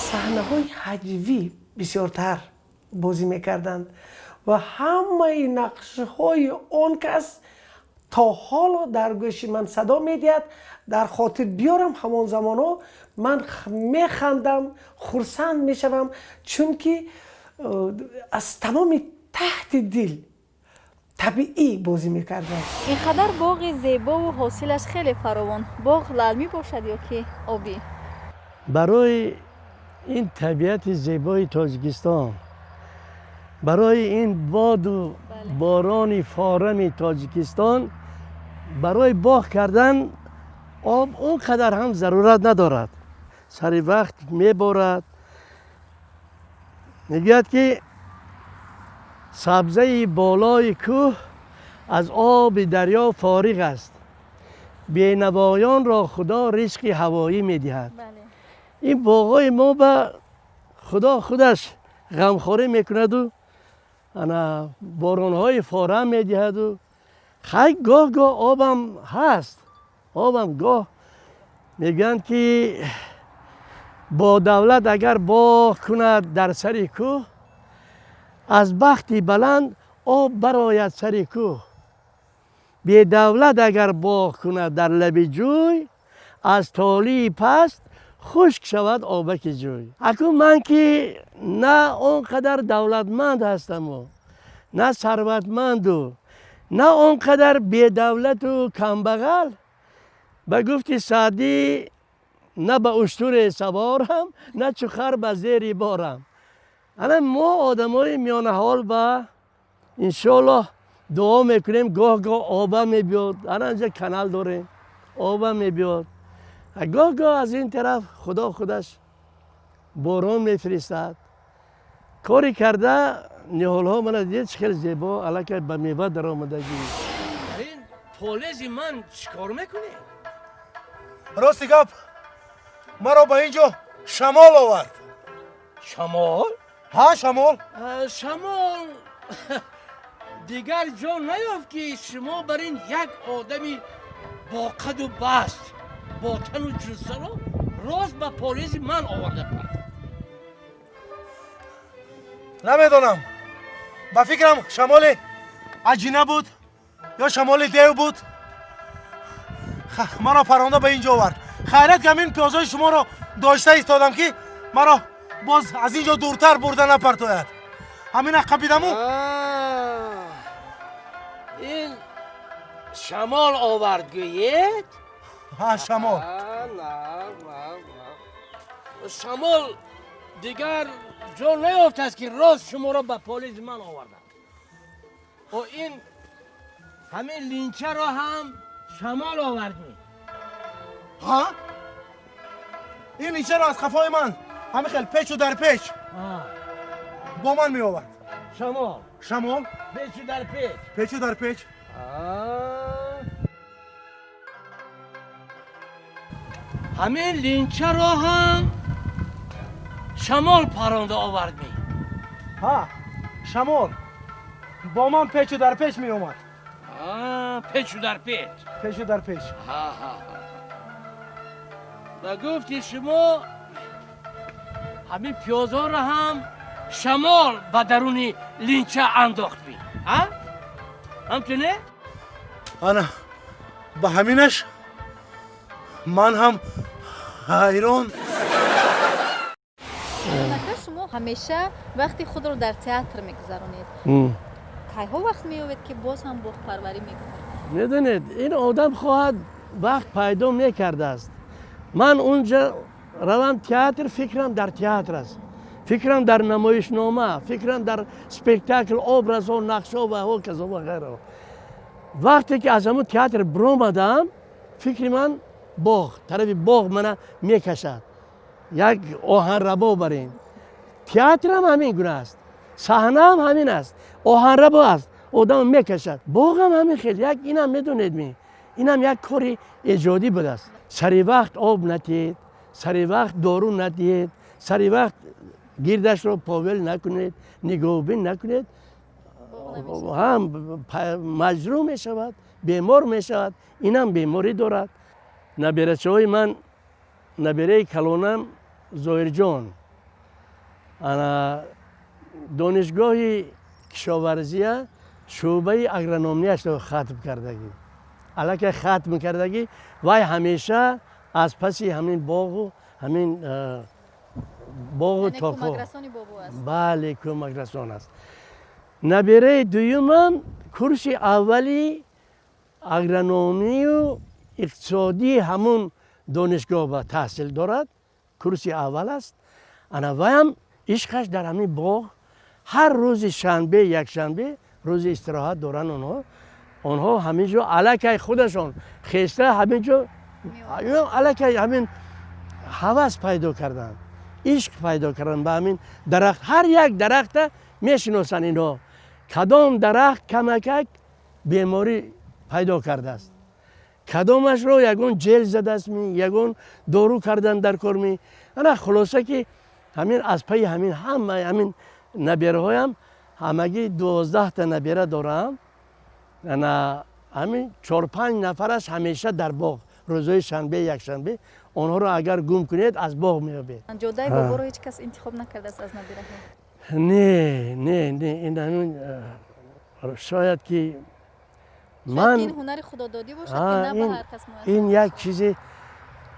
Саҳнаҳои ҳаҷвӣ бисёртар бозӣ мекарданд ва ҳамаи нақшҳои он кас то ҳоло дар гӯши ман садо медиҳад. Дар хотир биёрам ҳамон замонҳо ман механдам, хурсанд мешавам, чунки аз тамоми таҳти дил табиӣ бозӣ мекардам.
Ин қадар боғи зебову ҳосилаш хеле фаровон, боғ лалмӣ бошад ё ки обӣ?
Барои ин табиати зебои Тоҷикистон, барои ин боду борони форами Тоҷикистон, барои боғ кардан об он қадар ҳам зарурат надорад. Сари вақт меборад. Мегӯяд ки сабзаи болои кӯҳ аз оби дарё фориғ аст, бенавоёнро Худо ризқи ҳавоӣ медиҳад. Ин боғҳои мо ба Худо худаш ғамхорӣ мекунаду ана боронҳои форам медиҳаду хай гоҳ гоҳ обам ҳаст, обам гоҳ. Мегӯянд ки бо давлат агар боғ кунад дар сари кӯҳ, Аз бахти баланд об барояд сари кӯҳ. Бедавлат агар боғ кунад дар лаби ҷӯй, аз толии паст хушк шавад обаки ҷӯй. Акун ман ки на он қадар давлатманд ҳастаму, на сарватманду, на он қадар бедавлату камбағал, ба гуфти Саъдӣ на ба уштуре саворам, на чу хар ба зери борам. Ана мо одамои миёнаҳол ба иншоаллоҳ дуо мекунем, гоҳ гоҳ оба мебиёд. Ана инҷа канал дорем, оба мебиёд. Гоҳ гоҳ аз ин тараф Худо худаш борон мефиристад. Кори карда ниҳолҳо мана дидед чӣ хеле зебо аллакай ба мева даромадагӣ.
Дар ин полези ман чӣ кор мекунед?
Рости гап, маро ба ин ҷо шамол овард.
Шамол?
Ҳа, шамол.
Шамол дигар ҷо наёфт, ки шумо бар ин як одами бо қаду баст, бо тану ҷуссаро рост ба полези ман оварда партофт.
Намедонам, ба фикрам, шамоли аҷина буд ё шамоли дев буд, маро паронда ба ин ҷо овард. Хайрият, ки ҳамин пиёзҳои шуморо дошта истодам, ки маро боз аз ин ҷо дуртар бурда напартояд. Ҳамина қапидаму.
Ин шамол овард гӯед?
Ҳа, шамол.
Шамол дигар ҷо наёфтааст, ки рост шуморо ба полизи ман оварданд. О, ин ҳамин линчаро ҳам шамол овардем.
Ҳа, ин линчаро аз қафои ман ҳамин хел печу дар печ бо ман меовард.
Шамол.
Шамол.
Печу дар печ.
Печу дар печ.
Ҳамин линчаро ҳам шамол паронда овардем.
Ҳа, шамол бо ман печу дар печ меомад.
Печу дар печ.
Печу дар печ.
Ба гуфти шумо, ҳамин пиёзҳоро ҳам шамол ба даруни линча андохт ми, ҳамчуне?
Ана ба ҳаминаш ман ҳам ҳайрон.
Ака, шумо ҳамеша вақти худро дар театр мегузаронед. Кайҳо вақт меёбед, ки боз ҳам боғпарварӣ мекунед?
Медонед, ин одам хоҳад, вақт пайдо мекардааст. Ман унҷа равам театр, фикрам дар театр аст, фикрам дар намоишнома, фикрам дар спектакл, образҳо, нақшҳо ва ҳоказо ва ғайраҳо. Вақте ки аз ҳамун театр биромадам, фикри ман боғ тарафи боғ мана мекашад, як оҳанрабо бар ин. Театрам ҳамин гуна аст, саҳнаам ҳамин аст, оҳанрабо аст, одам мекашад. Боғам ҳамин хел. Як инам медонед ми, инам як кори эҷодӣ будааст. Сари вақт об надиҳед, сари вақт дору надиҳед, сари вақт гирдашро повел накунед, нигоҳубин накунед, ҳам маҷрӯҳ мешавад, бемор мешавад. Инам беморӣ дорад. Наберачаҳои ман, набераи калонам Зоҳирҷон ана донишгоҳи кишоварзия шӯъбаи агрономияшро хатм кардагӣ, аллакай хатм кардагӣ. Вай ҳамеша аз паси ҳамин боғу ҳамин боғу токо. Бале, кӯмакрасон аст. Набераи дуюмам курси аввали агрономию иқтисодии ҳамун донишгоҳ ба таҳсил дорад, курси аввал аст. Ана ваям ишқаш дар ҳамин боғ. Ҳар рӯзи шанбе, якшанбе рӯзи истироҳат доранд онҳо. Онҳо ҳамин ҷо аллакай худашон хеста ҳамин ҷо аллакай ҳамин ҳавас пайдо карданд, ишқ пайдо карданд ба ҳамин дарахт. Ҳар як дарахта мешиносанд инҳо, кадом дарахт камакак беморӣ пайдо кардааст, кадомашро ягон ҷел задааст ми, ягон дору кардан дар кор ми. Ана хулоса, ки ҳамин аз пайи ҳамин ҳама ҳамин набераҳоям, ҳамагӣ 12та набера дорам. Ана ҳамин чор-панҷ нафараш ҳамеша дар боғ. Рӯзҳои шанбе, якшанбе онҳоро агар гум кунед, аз боғ меёбед.
Ҷодаи боборо ҳеҷ кас интихоб накардааст аз набераҳо?
Не, не, не, ин ҳамин шояд ки ман
ин ҳунари худододӣ бошад, ки на ба ҳар кас муяссар.
Ин як чизе,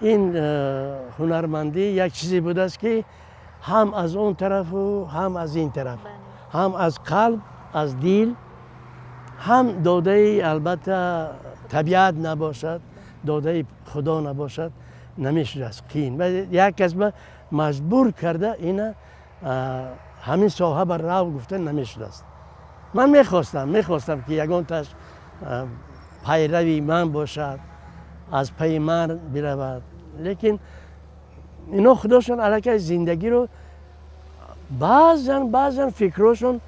ин ҳунармандӣ як чизе будааст, ки ҳам аз он тарафу ҳам аз ин тараф, ҳам аз қалб, аз дил, ҳам додаи албатта табиат набошад, додаи худо набошад, намешудааст, қиин. Як кас ба маҷбур карда ина ҳамин соҳа ба рав гуфта намешудааст. Ман мехостам, ки ягонташ пайрави ман бошад, аз пайи ман биравад, лекин ино худошон аллакай зиндагиро баъзан фикрҳошон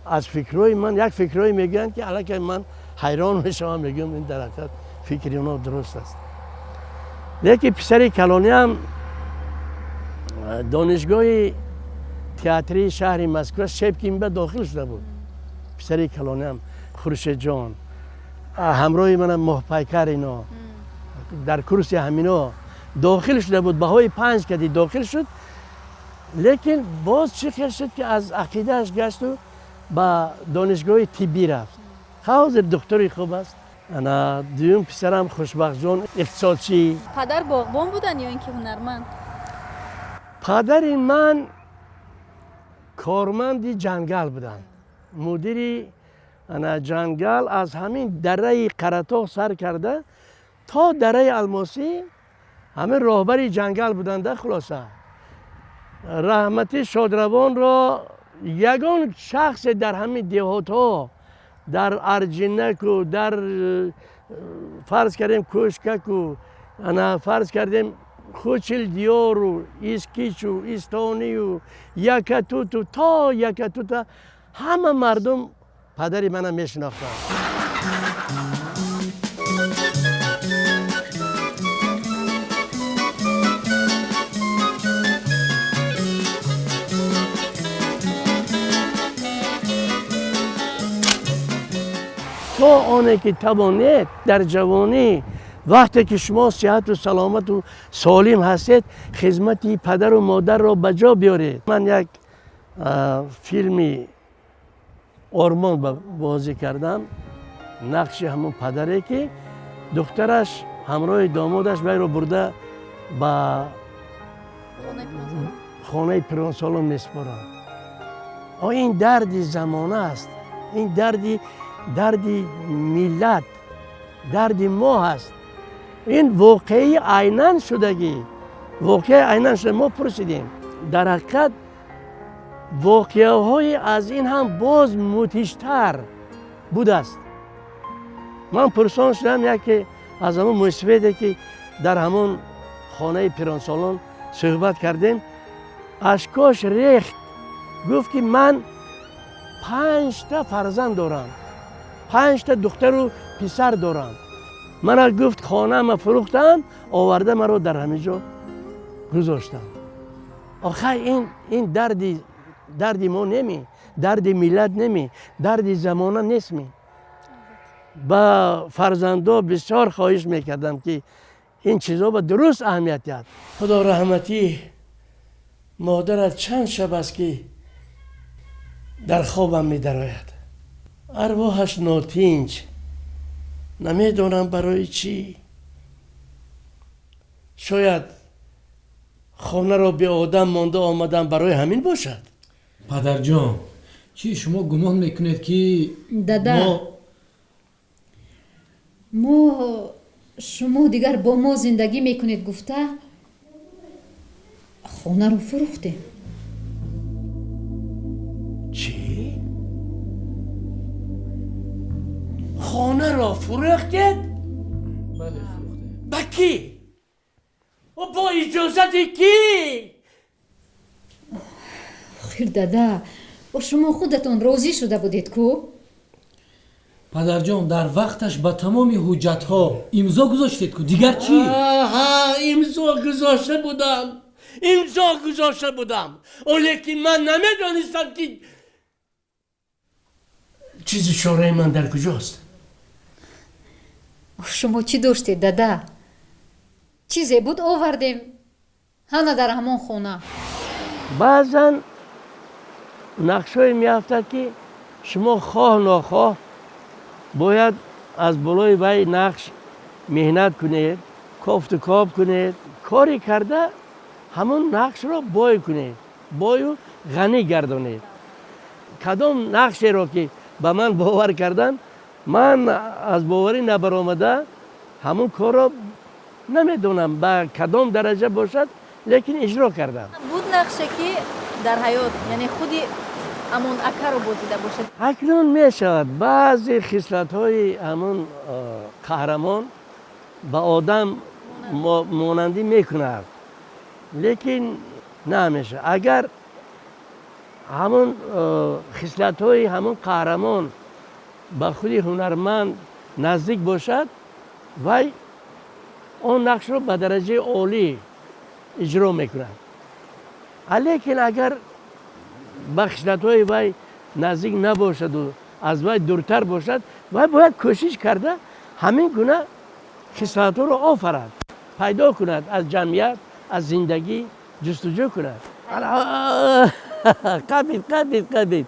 аз фикрҳои ман як фикрҳое мегӯянд, ки аллакай ман ҳайрон мешавам, мегӯям, ин дар ҳақиқат фикри оно дуруст аст. Лекин писари калониам донишгоҳи театрии шаҳри Москва Шепкин ба дохил шуда буд. Писари калониам Хуршедҷон ҳамроҳи мана Моҳпайкар, ино дар курси ҳамино дохил шуда буд, баҳои 5 кади дохил шуд, лекин боз чӣ хел шуд, ки аз ақидааш гашту ба донишгоҳи тиббӣ рафт. Ҳозир духтури хуб аст. Ана дуюм писарам Хушбахтҷон иқтисодчӣ.
Падар боғбон буданд ё ин ки ҳунарманд?
Падари ман корманди ҷангал буданд, мудири ана ҷангал, аз ҳамин дараи Қаратоғ сар карда то дараи Алмосӣ ҳамин роҳбари ҷангал буданда. Хулоса, раҳмати шодравонро ягон шахсе дар ҳамин деҳотҳо, дар Арҷинаку, дар фарз кардем Кӯшкаку, ана фарз кардем Хучилдиёру, Искичу, Истонию, Якатуту, то Якатута ҳама мардум падари мана мешинохтанд. То оне ки тавонед дар ҷавонӣ, вақте ки шумо сиҳату саломату солим ҳастед, хизмати падару модарро ба ҷо биёред. Ман як филми Ормон бозӣ кардам, нақши ҳамон падаре, ки духтараш ҳамроҳи домодаш вайро бурда ба хонаи пиронсолон месупоранд. Ин дарди замона аст, ин дарди миллат, дарди мо ҳаст. Ин воқеаи айнан шудагӣ, воқеаи айнан шуда. Мо пурсидем, дар ҳақиқат воқеаҳои аз ин ҳам боз мудҳиштар будааст. Ман пурсон шудам яке аз ҳамон мусибате, ки дар ҳамон хонаи пиронсолон суҳбат кардем, ашкош рехт, гуфт, ки ман 5та фарзанд дорам, 5та духтару писар дорам. Мана, гуфт, хонаама фурӯхтам, оварда маро дар ҳамин ҷо гузоштам. Охай, ин дарди мо неми, дарди миллат неми, дарди замона нестми? Ба фарзандо бисёр хоҳиш мекардам, ки ин чизо ба дуруст аҳамият диҳад. Худо раҳматӣ модарат чанд шаб аст, ки дар хобам медарояд. Арвоҳаш нотинҷ, намедонам барои чӣ. Шояд хонаро беодам монда омадам, барои ҳамин бошад.
Падарҷон, чӣ шумо гумон мекунед, ки
дада, мо шумо дигар бо мо зиндагӣ мекунед гуфта хонаро фурӯхтем.
Чӣ? Хонаро фурӯхтед?
Бале, фурӯхтем.
Ба кӣ? Бо иҷозати кӣ?
Охир, дада, бо шумо худатон розӣ шуда будед ку?
Падарҷон, дар вақташ ба тамоми ҳуҷҷатҳо имзо гузоштед ку, дигар чӣ?
Имзо гузошта будам, имзо гузошта будам, лекин ман намедонистам, ки чизи чораи ман дар куҷост.
Шумо чӣ доштед, дада? Чизе буд, овардем, ҳана дар ҳамон хона.
Баъзан Нақшҳое меафтад, ки шумо хоҳ нохоҳ бояд аз болои вай нақш меҳнат кунед, кофту коб кунед, коре карда ҳамон нақшро бой кунед, бою ғанӣ гардонед. Кадом нақшеро ки ба ман бовар карданд, ман аз боварӣ набаромада ҳамон корро намедонам ба кадом дараҷа бошад, лекин иҷро кардам.
Буд нақше, ки дар ҳаёт, яъне худи Амон акаро бозида бошед?
Акнун мешавад, баъзе хислатҳои ҳамон қаҳрамон ба одам монандӣ мекунад, лекин намешавад. Агар ҳамон хислатҳои ҳамон қаҳрамон ба худи ҳунарманд наздик бошад, вай он нақшро ба дараҷаи олӣ иҷро мекунад. Лекин агар ба хислатҳои вай наздик набошаду аз вай дуртар бошад, вай бояд кӯшиш карда ҳамин гуна хислатҳоро офарад, пайдо кунад, аз ҷамъият, аз зиндагӣ ҷустуҷӯ кунад. Қабид, қабид, қабид,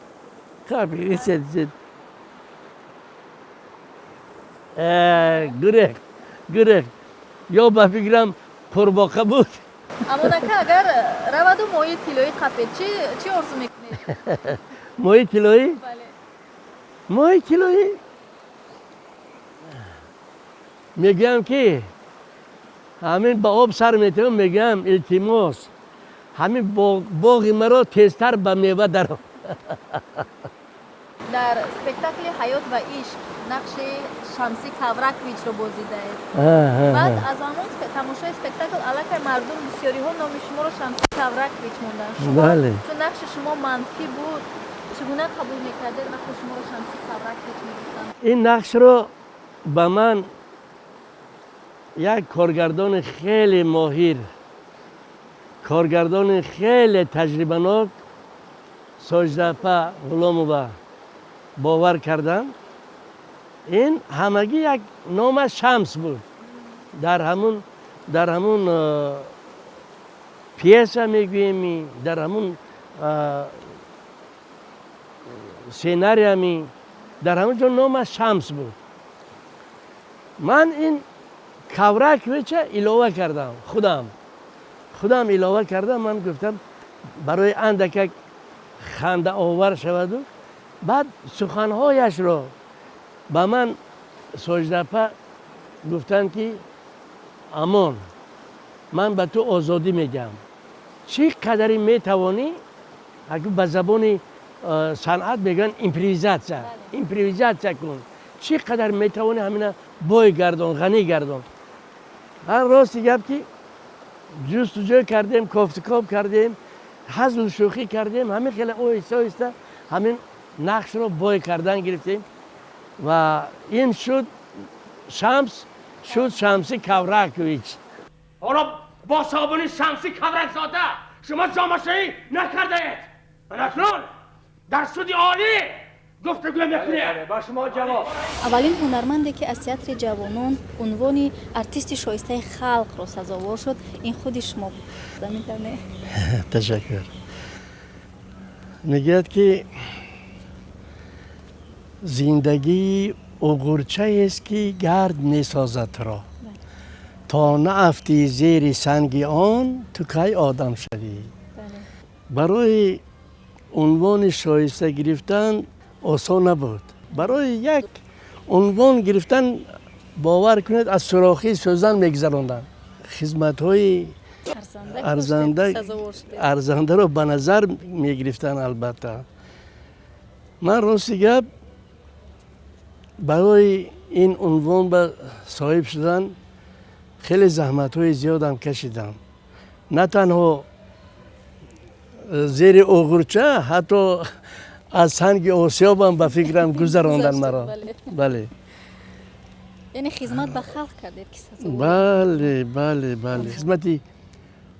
қабид, сед, сед. Гурехт, гурехт. Ё ба фикрам қурбоқа буд.
Амон ака, агар раваду моҳии тиллоӣ қапед, чӣ орзу мекунед?
Моҳии тиллоӣ?
Бале.
Моҳии тиллоӣ мегӯям, ки ҳамин ба об сар метавам, мегӯям: илтимос, ҳамин боғи маро тезтар ба мева даро.
Дар спектакли «Ҳаёт ва ишқ» нақши Шамсӣ Кавраковичро бозидаед. Баъд аз ҳамон тамошои спектакл аллакай мардум, бисёриҳо номи шуморо Шамсӣ Кавракович монданд. Чун нақши шумо манфӣ буд, чӣ гуна қабул мекардед, вақте шуморо Шамсӣ Кавракович мегуфтанд?
Ин нақшро ба ман як коргардони хеле моҳир, коргардони хеле таҷрибанок Соҷидапа Ғуломова бовар карданд. Ин ҳамагӣ як номаш Шамс буд. Дар ҳамун пьеса мегӯем, дар ҳамун сценариями, дар ҳамон ҷо номаш Шамс буд. Ман ин Кавраковича илова кардам, худам илова кардам. Ман гуфтам, барои андакак хандаовар шаваду. Баъд суханҳояшро ба ман Соҷидапа гуфтанд, ки Амон, ман ба ту озодӣ медиҳам, чӣ қадаре метавонӣ, ба забони санъат мегӯянд импровизатсия, импровизатсия кун, чӣ қадар метавонӣ, ҳамина бой гардон, ғанӣ гардон. Ҳар рости гап, ки ҷустуҷӯ кардем, кофтукоб кардем, ҳазлу шӯхӣ кардем, ҳамин хеле оҳиста оҳиста ҳамин нақшро бой кардан гирифтем ва ин шуд Шамс, шуд Шамси Кавракович.
Ҳоло бо собуни Шамси Кавракзода шумо ҷомашӯӣ накардаед. Акнун дар суди олӣ гуфтугӯ мекунем.
Ба шумо ҷавоб.
Аввалин ҳунарманде, ки аз Театри ҷавонон унвони артисти шоистаи халқро сазовор шуд, ин худи шумо буд.
Ташаккур. Мегӯяд, ки зиндагӣ уғурчаест, ки гард месозад туро, то наафтӣ зери санги он, ту кай одам шавӣ? Барои унвони шоиста гирифтан осон набуд. Барои як унвон гирифтан, бовар кунед, аз сурохии сӯзан мегузаронданд. Хизматҳои арзандаро ба назар мегирифтанд. Албатта, ман, рости гап, барои ин унвон ба соҳиб шудан хеле заҳматҳои зиёдам кашидам. На танҳо зери оғурча, ҳатто аз санги осиёбам, ба фикрам, гузаронданд маро, бале.
Яъне хизмат ба халқ кардед, ки
Бале, хизмати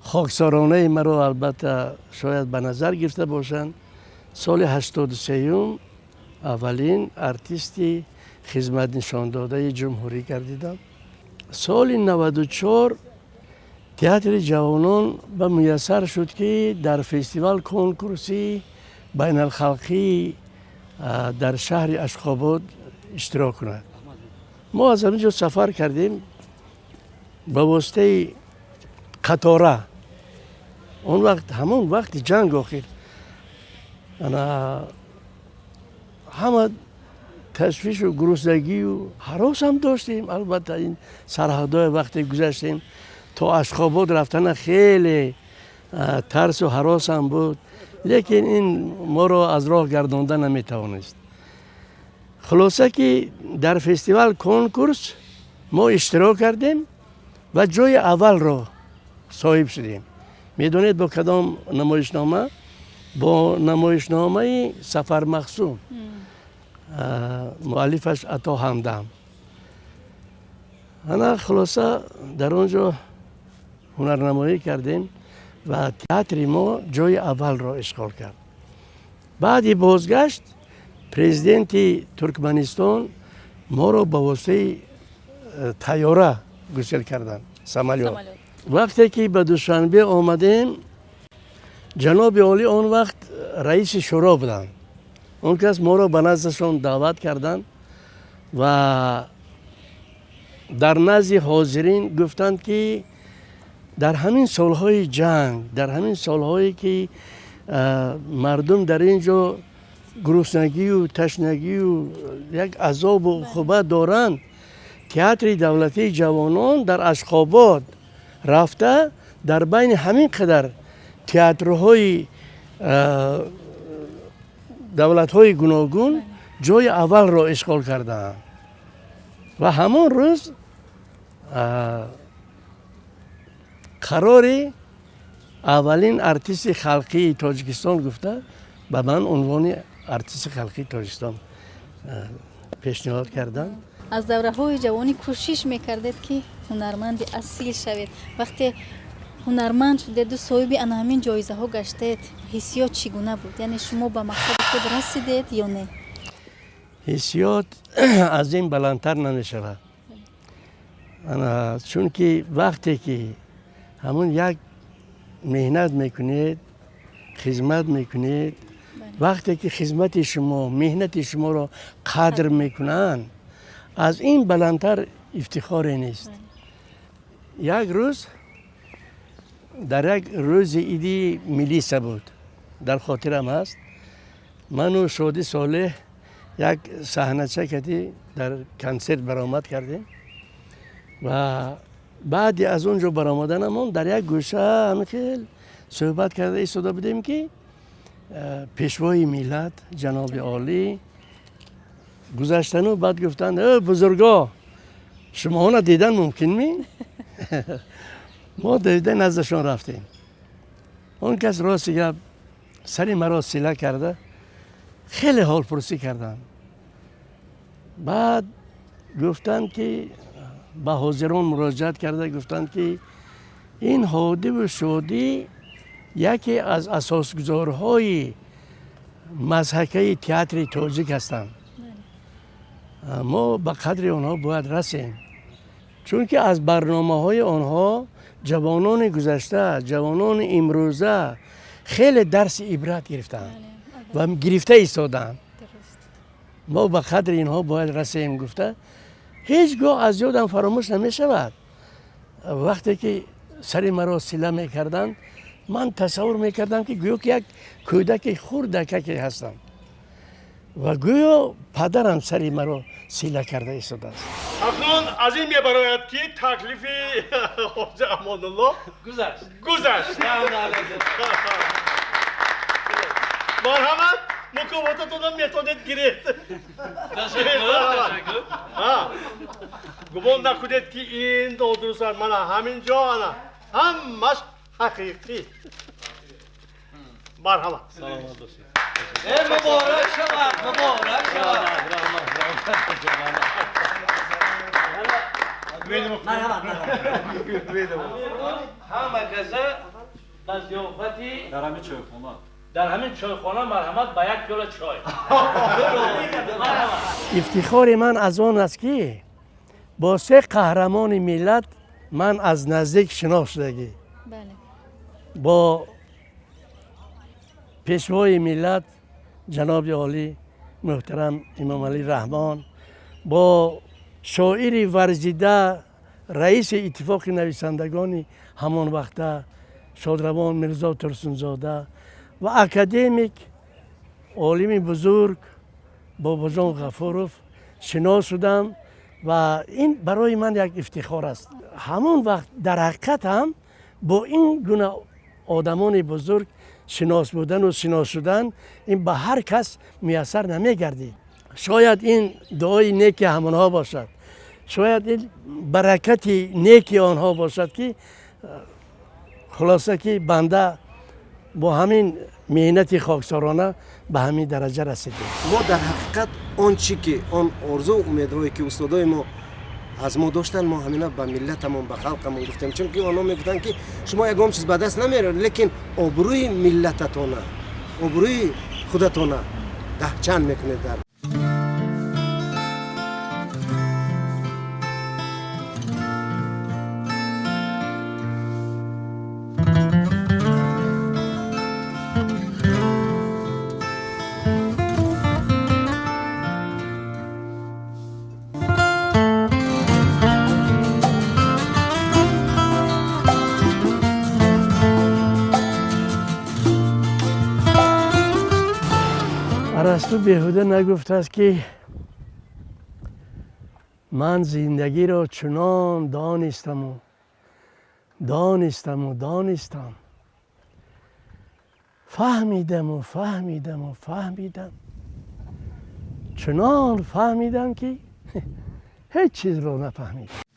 хоксоронаи маро, албатта, шояд ба назар гирифта бошанд. Соли 83-юм аввалин артисти хизматнишондодаи ҷумҳурӣ гардидам. Соли 94 Театри ҷавонон ба муяссар шуд, ки дар фестивал конкурси байналхалқӣ дар шаҳри Ашхобод иштирок кунад. Мо аз ҳамин ҷо сафар кардем ба воситаи қатора. Он вақт, ҳамон вақти ҷанг, охир ана ҳама ташвишу гуруснагию ҳаросам доштем. Албатта, ин сарҳадҳое вақте гузаштем, то Ашхобод рафтана хеле тарсу ҳаросам буд, лекин ин моро аз роҳ гардонда наметавонист. Хулоса ки дар фестивал конкурс мо иштирок кардем ва ҷои аввалро соҳиб шудем. Медонед, бо кадом намоишнома? Бо намоишномаи Сафармақсум, муаллифаш Ато Ҳамдам. Ана, хулоса, дар он ҷо ҳунарнамоӣ кардем ва театри мо ҷои аввалро ишғол кард. Баъди бозгашт президенти Туркманистон моро ба воситаи тайёра гусел карданд, самолёт. Вақте ки ба Душанбе омадем, ҷаноби олӣ он вақт раиси шӯро буданд. Он кас моро ба наздашон даъват карданд ва дар назди ҳозирин гуфтанд, ки дар ҳамин солҳои ҷанг, дар ҳамин солҳое ки мардум дар ин ҷо гуруснагию ташнагию як азобу уқубат доранд, театри давлатии ҷавонон дар Ашхобод рафта, дар байни ҳамин қадар театрҳои давлатҳои гуногун ҷои аввалро ишғол кардаанд. Ва ҳамон рӯз қарори аввалин артисти халқии Тоҷикистон гуфта, ба ман унвони артисти халқии Тоҷикистон пешниҳод карданд.
Аз давраҳои ҷавонӣ кӯшиш мекардед, ки ҳунарманди асил шавед. Вақте ҳунарманд шудеду соҳиби ана ҳамин ҷоизаҳо гаштед, ҳиссиёт чӣ гуна буд? Яъне шумо ба мақсади худ расидед ё не?
Ҳиссиёт аз ин баландтар намешавад, чунки вақте ки ҳамун як меҳнат мекунед, хизмат мекунед, вақте ки хизмати шумо, меҳнати шуморо қадр мекунанд, аз ин баландтар ифтихоре нест. Як рӯз, дар як рӯзи иди милиса буд, дар хотирам ҳаст, ману Шоди Солеҳ як саҳнача кардӣ дар консерт баромад кардем ва баъди аз он ҷо баромаданамон дар як гӯша ҳамин хел суҳбат карда истода будем, ки пешвои миллат ҷаноби олӣ гузаштану баъд гуфтанд: «Э, бузурго, шумоҳона дидан мумкин ми?» Мо давида наздашон рафтем. Он кас, рости гап, сари маро сила карда, хеле ҳолпурсӣ карданд. Баъд гуфтанд ки, ба ҳозирон муроҷиат карда гуфтанд, ки ин Ҳодиву Шодӣ яке аз асосгузорҳои мазҳакаи театри тоҷик ҳастанд. Мо ба қадри онҳо бояд расем, чунки аз барномаҳои онҳо ҷавонони гузашта, ҷавонони имрӯза хеле дарси ибрат гирифтаанд ва гирифта истодаанд. Мо ба қадри инҳо бояд расем, гуфта. Ҳеҷ гоҳ аз ёдам фаромӯш намешавад, вақте ки сари маро сила мекарданд, ман тасаввур мекардам, ки гӯё ки як кӯдаки хурдакаке ҳастам ва гӯё падарам сари маро сила карда истодааст.
Акнун аз ин мебарояд, ки таклифи ҳоҷи Амонулло
гузашт.
Гузашт. Марҳамат, мукофотатонро метавонед гиред. Гумон накунед, ки ин нодуруст аст. Мана ҳамин ҷо, ана ҳамаш ҳақиқӣ. Марҳамат.
Саломат бошед.
Муборак шавад, муборак шавад.
Марҳамат.
Ҳама каза ба зиёфати
дар ҳамин чойхона,
дар ҳамин чойхона, марҳамат ба як пиёла чой.
Ифтихори ман аз он аст, ки бо се қаҳрамони миллат ман аз наздик шинос шудагӣ: бо пешвои миллат ҷаноби олӣ муҳтарам Эмомалӣ Раҳмон, бо шоири варзида, раиси иттифоқи нависандагони ҳамон вақта шодравон Мирзо Турсунзода ва академик, олими бузург Бобоҷон Ғафуров шинос шудам ва ин барои ман як ифтихор аст. Ҳамон вақт дар ҳақиқат ҳам бо ин гуна одамони бузург шинос будану шинос шудан ин ба ҳар кас муяссар намегардид. Шояд ин дуои неки ҳамонҳо бошад, шояд ин баракати неки онҳо бошад, ки хулоса ки банда бо ҳамин меҳнати хоксорона ба ҳамин дараҷа расидем.
Мо дар ҳақиқат он чӣ ки он орзу умедҳое ки устодои мо аз мо доштанд, мо ҳамина ба миллатамон, ба халқамон гуфтем, чунки онҳо мегуфтанд, ки шумо ягон чиз ба даст намеоред, лекин обрӯи миллататона, обрӯи худатона даҳчанд мекунед. Дар
Арасту беҳуда нагуфтааст, ки ман зиндагиро чунон донистаму донистаму донистам, фаҳмидаму фаҳмидаму фаҳмидам, чунон фаҳмидам, ки ҳеҷ чизро нафаҳмидам.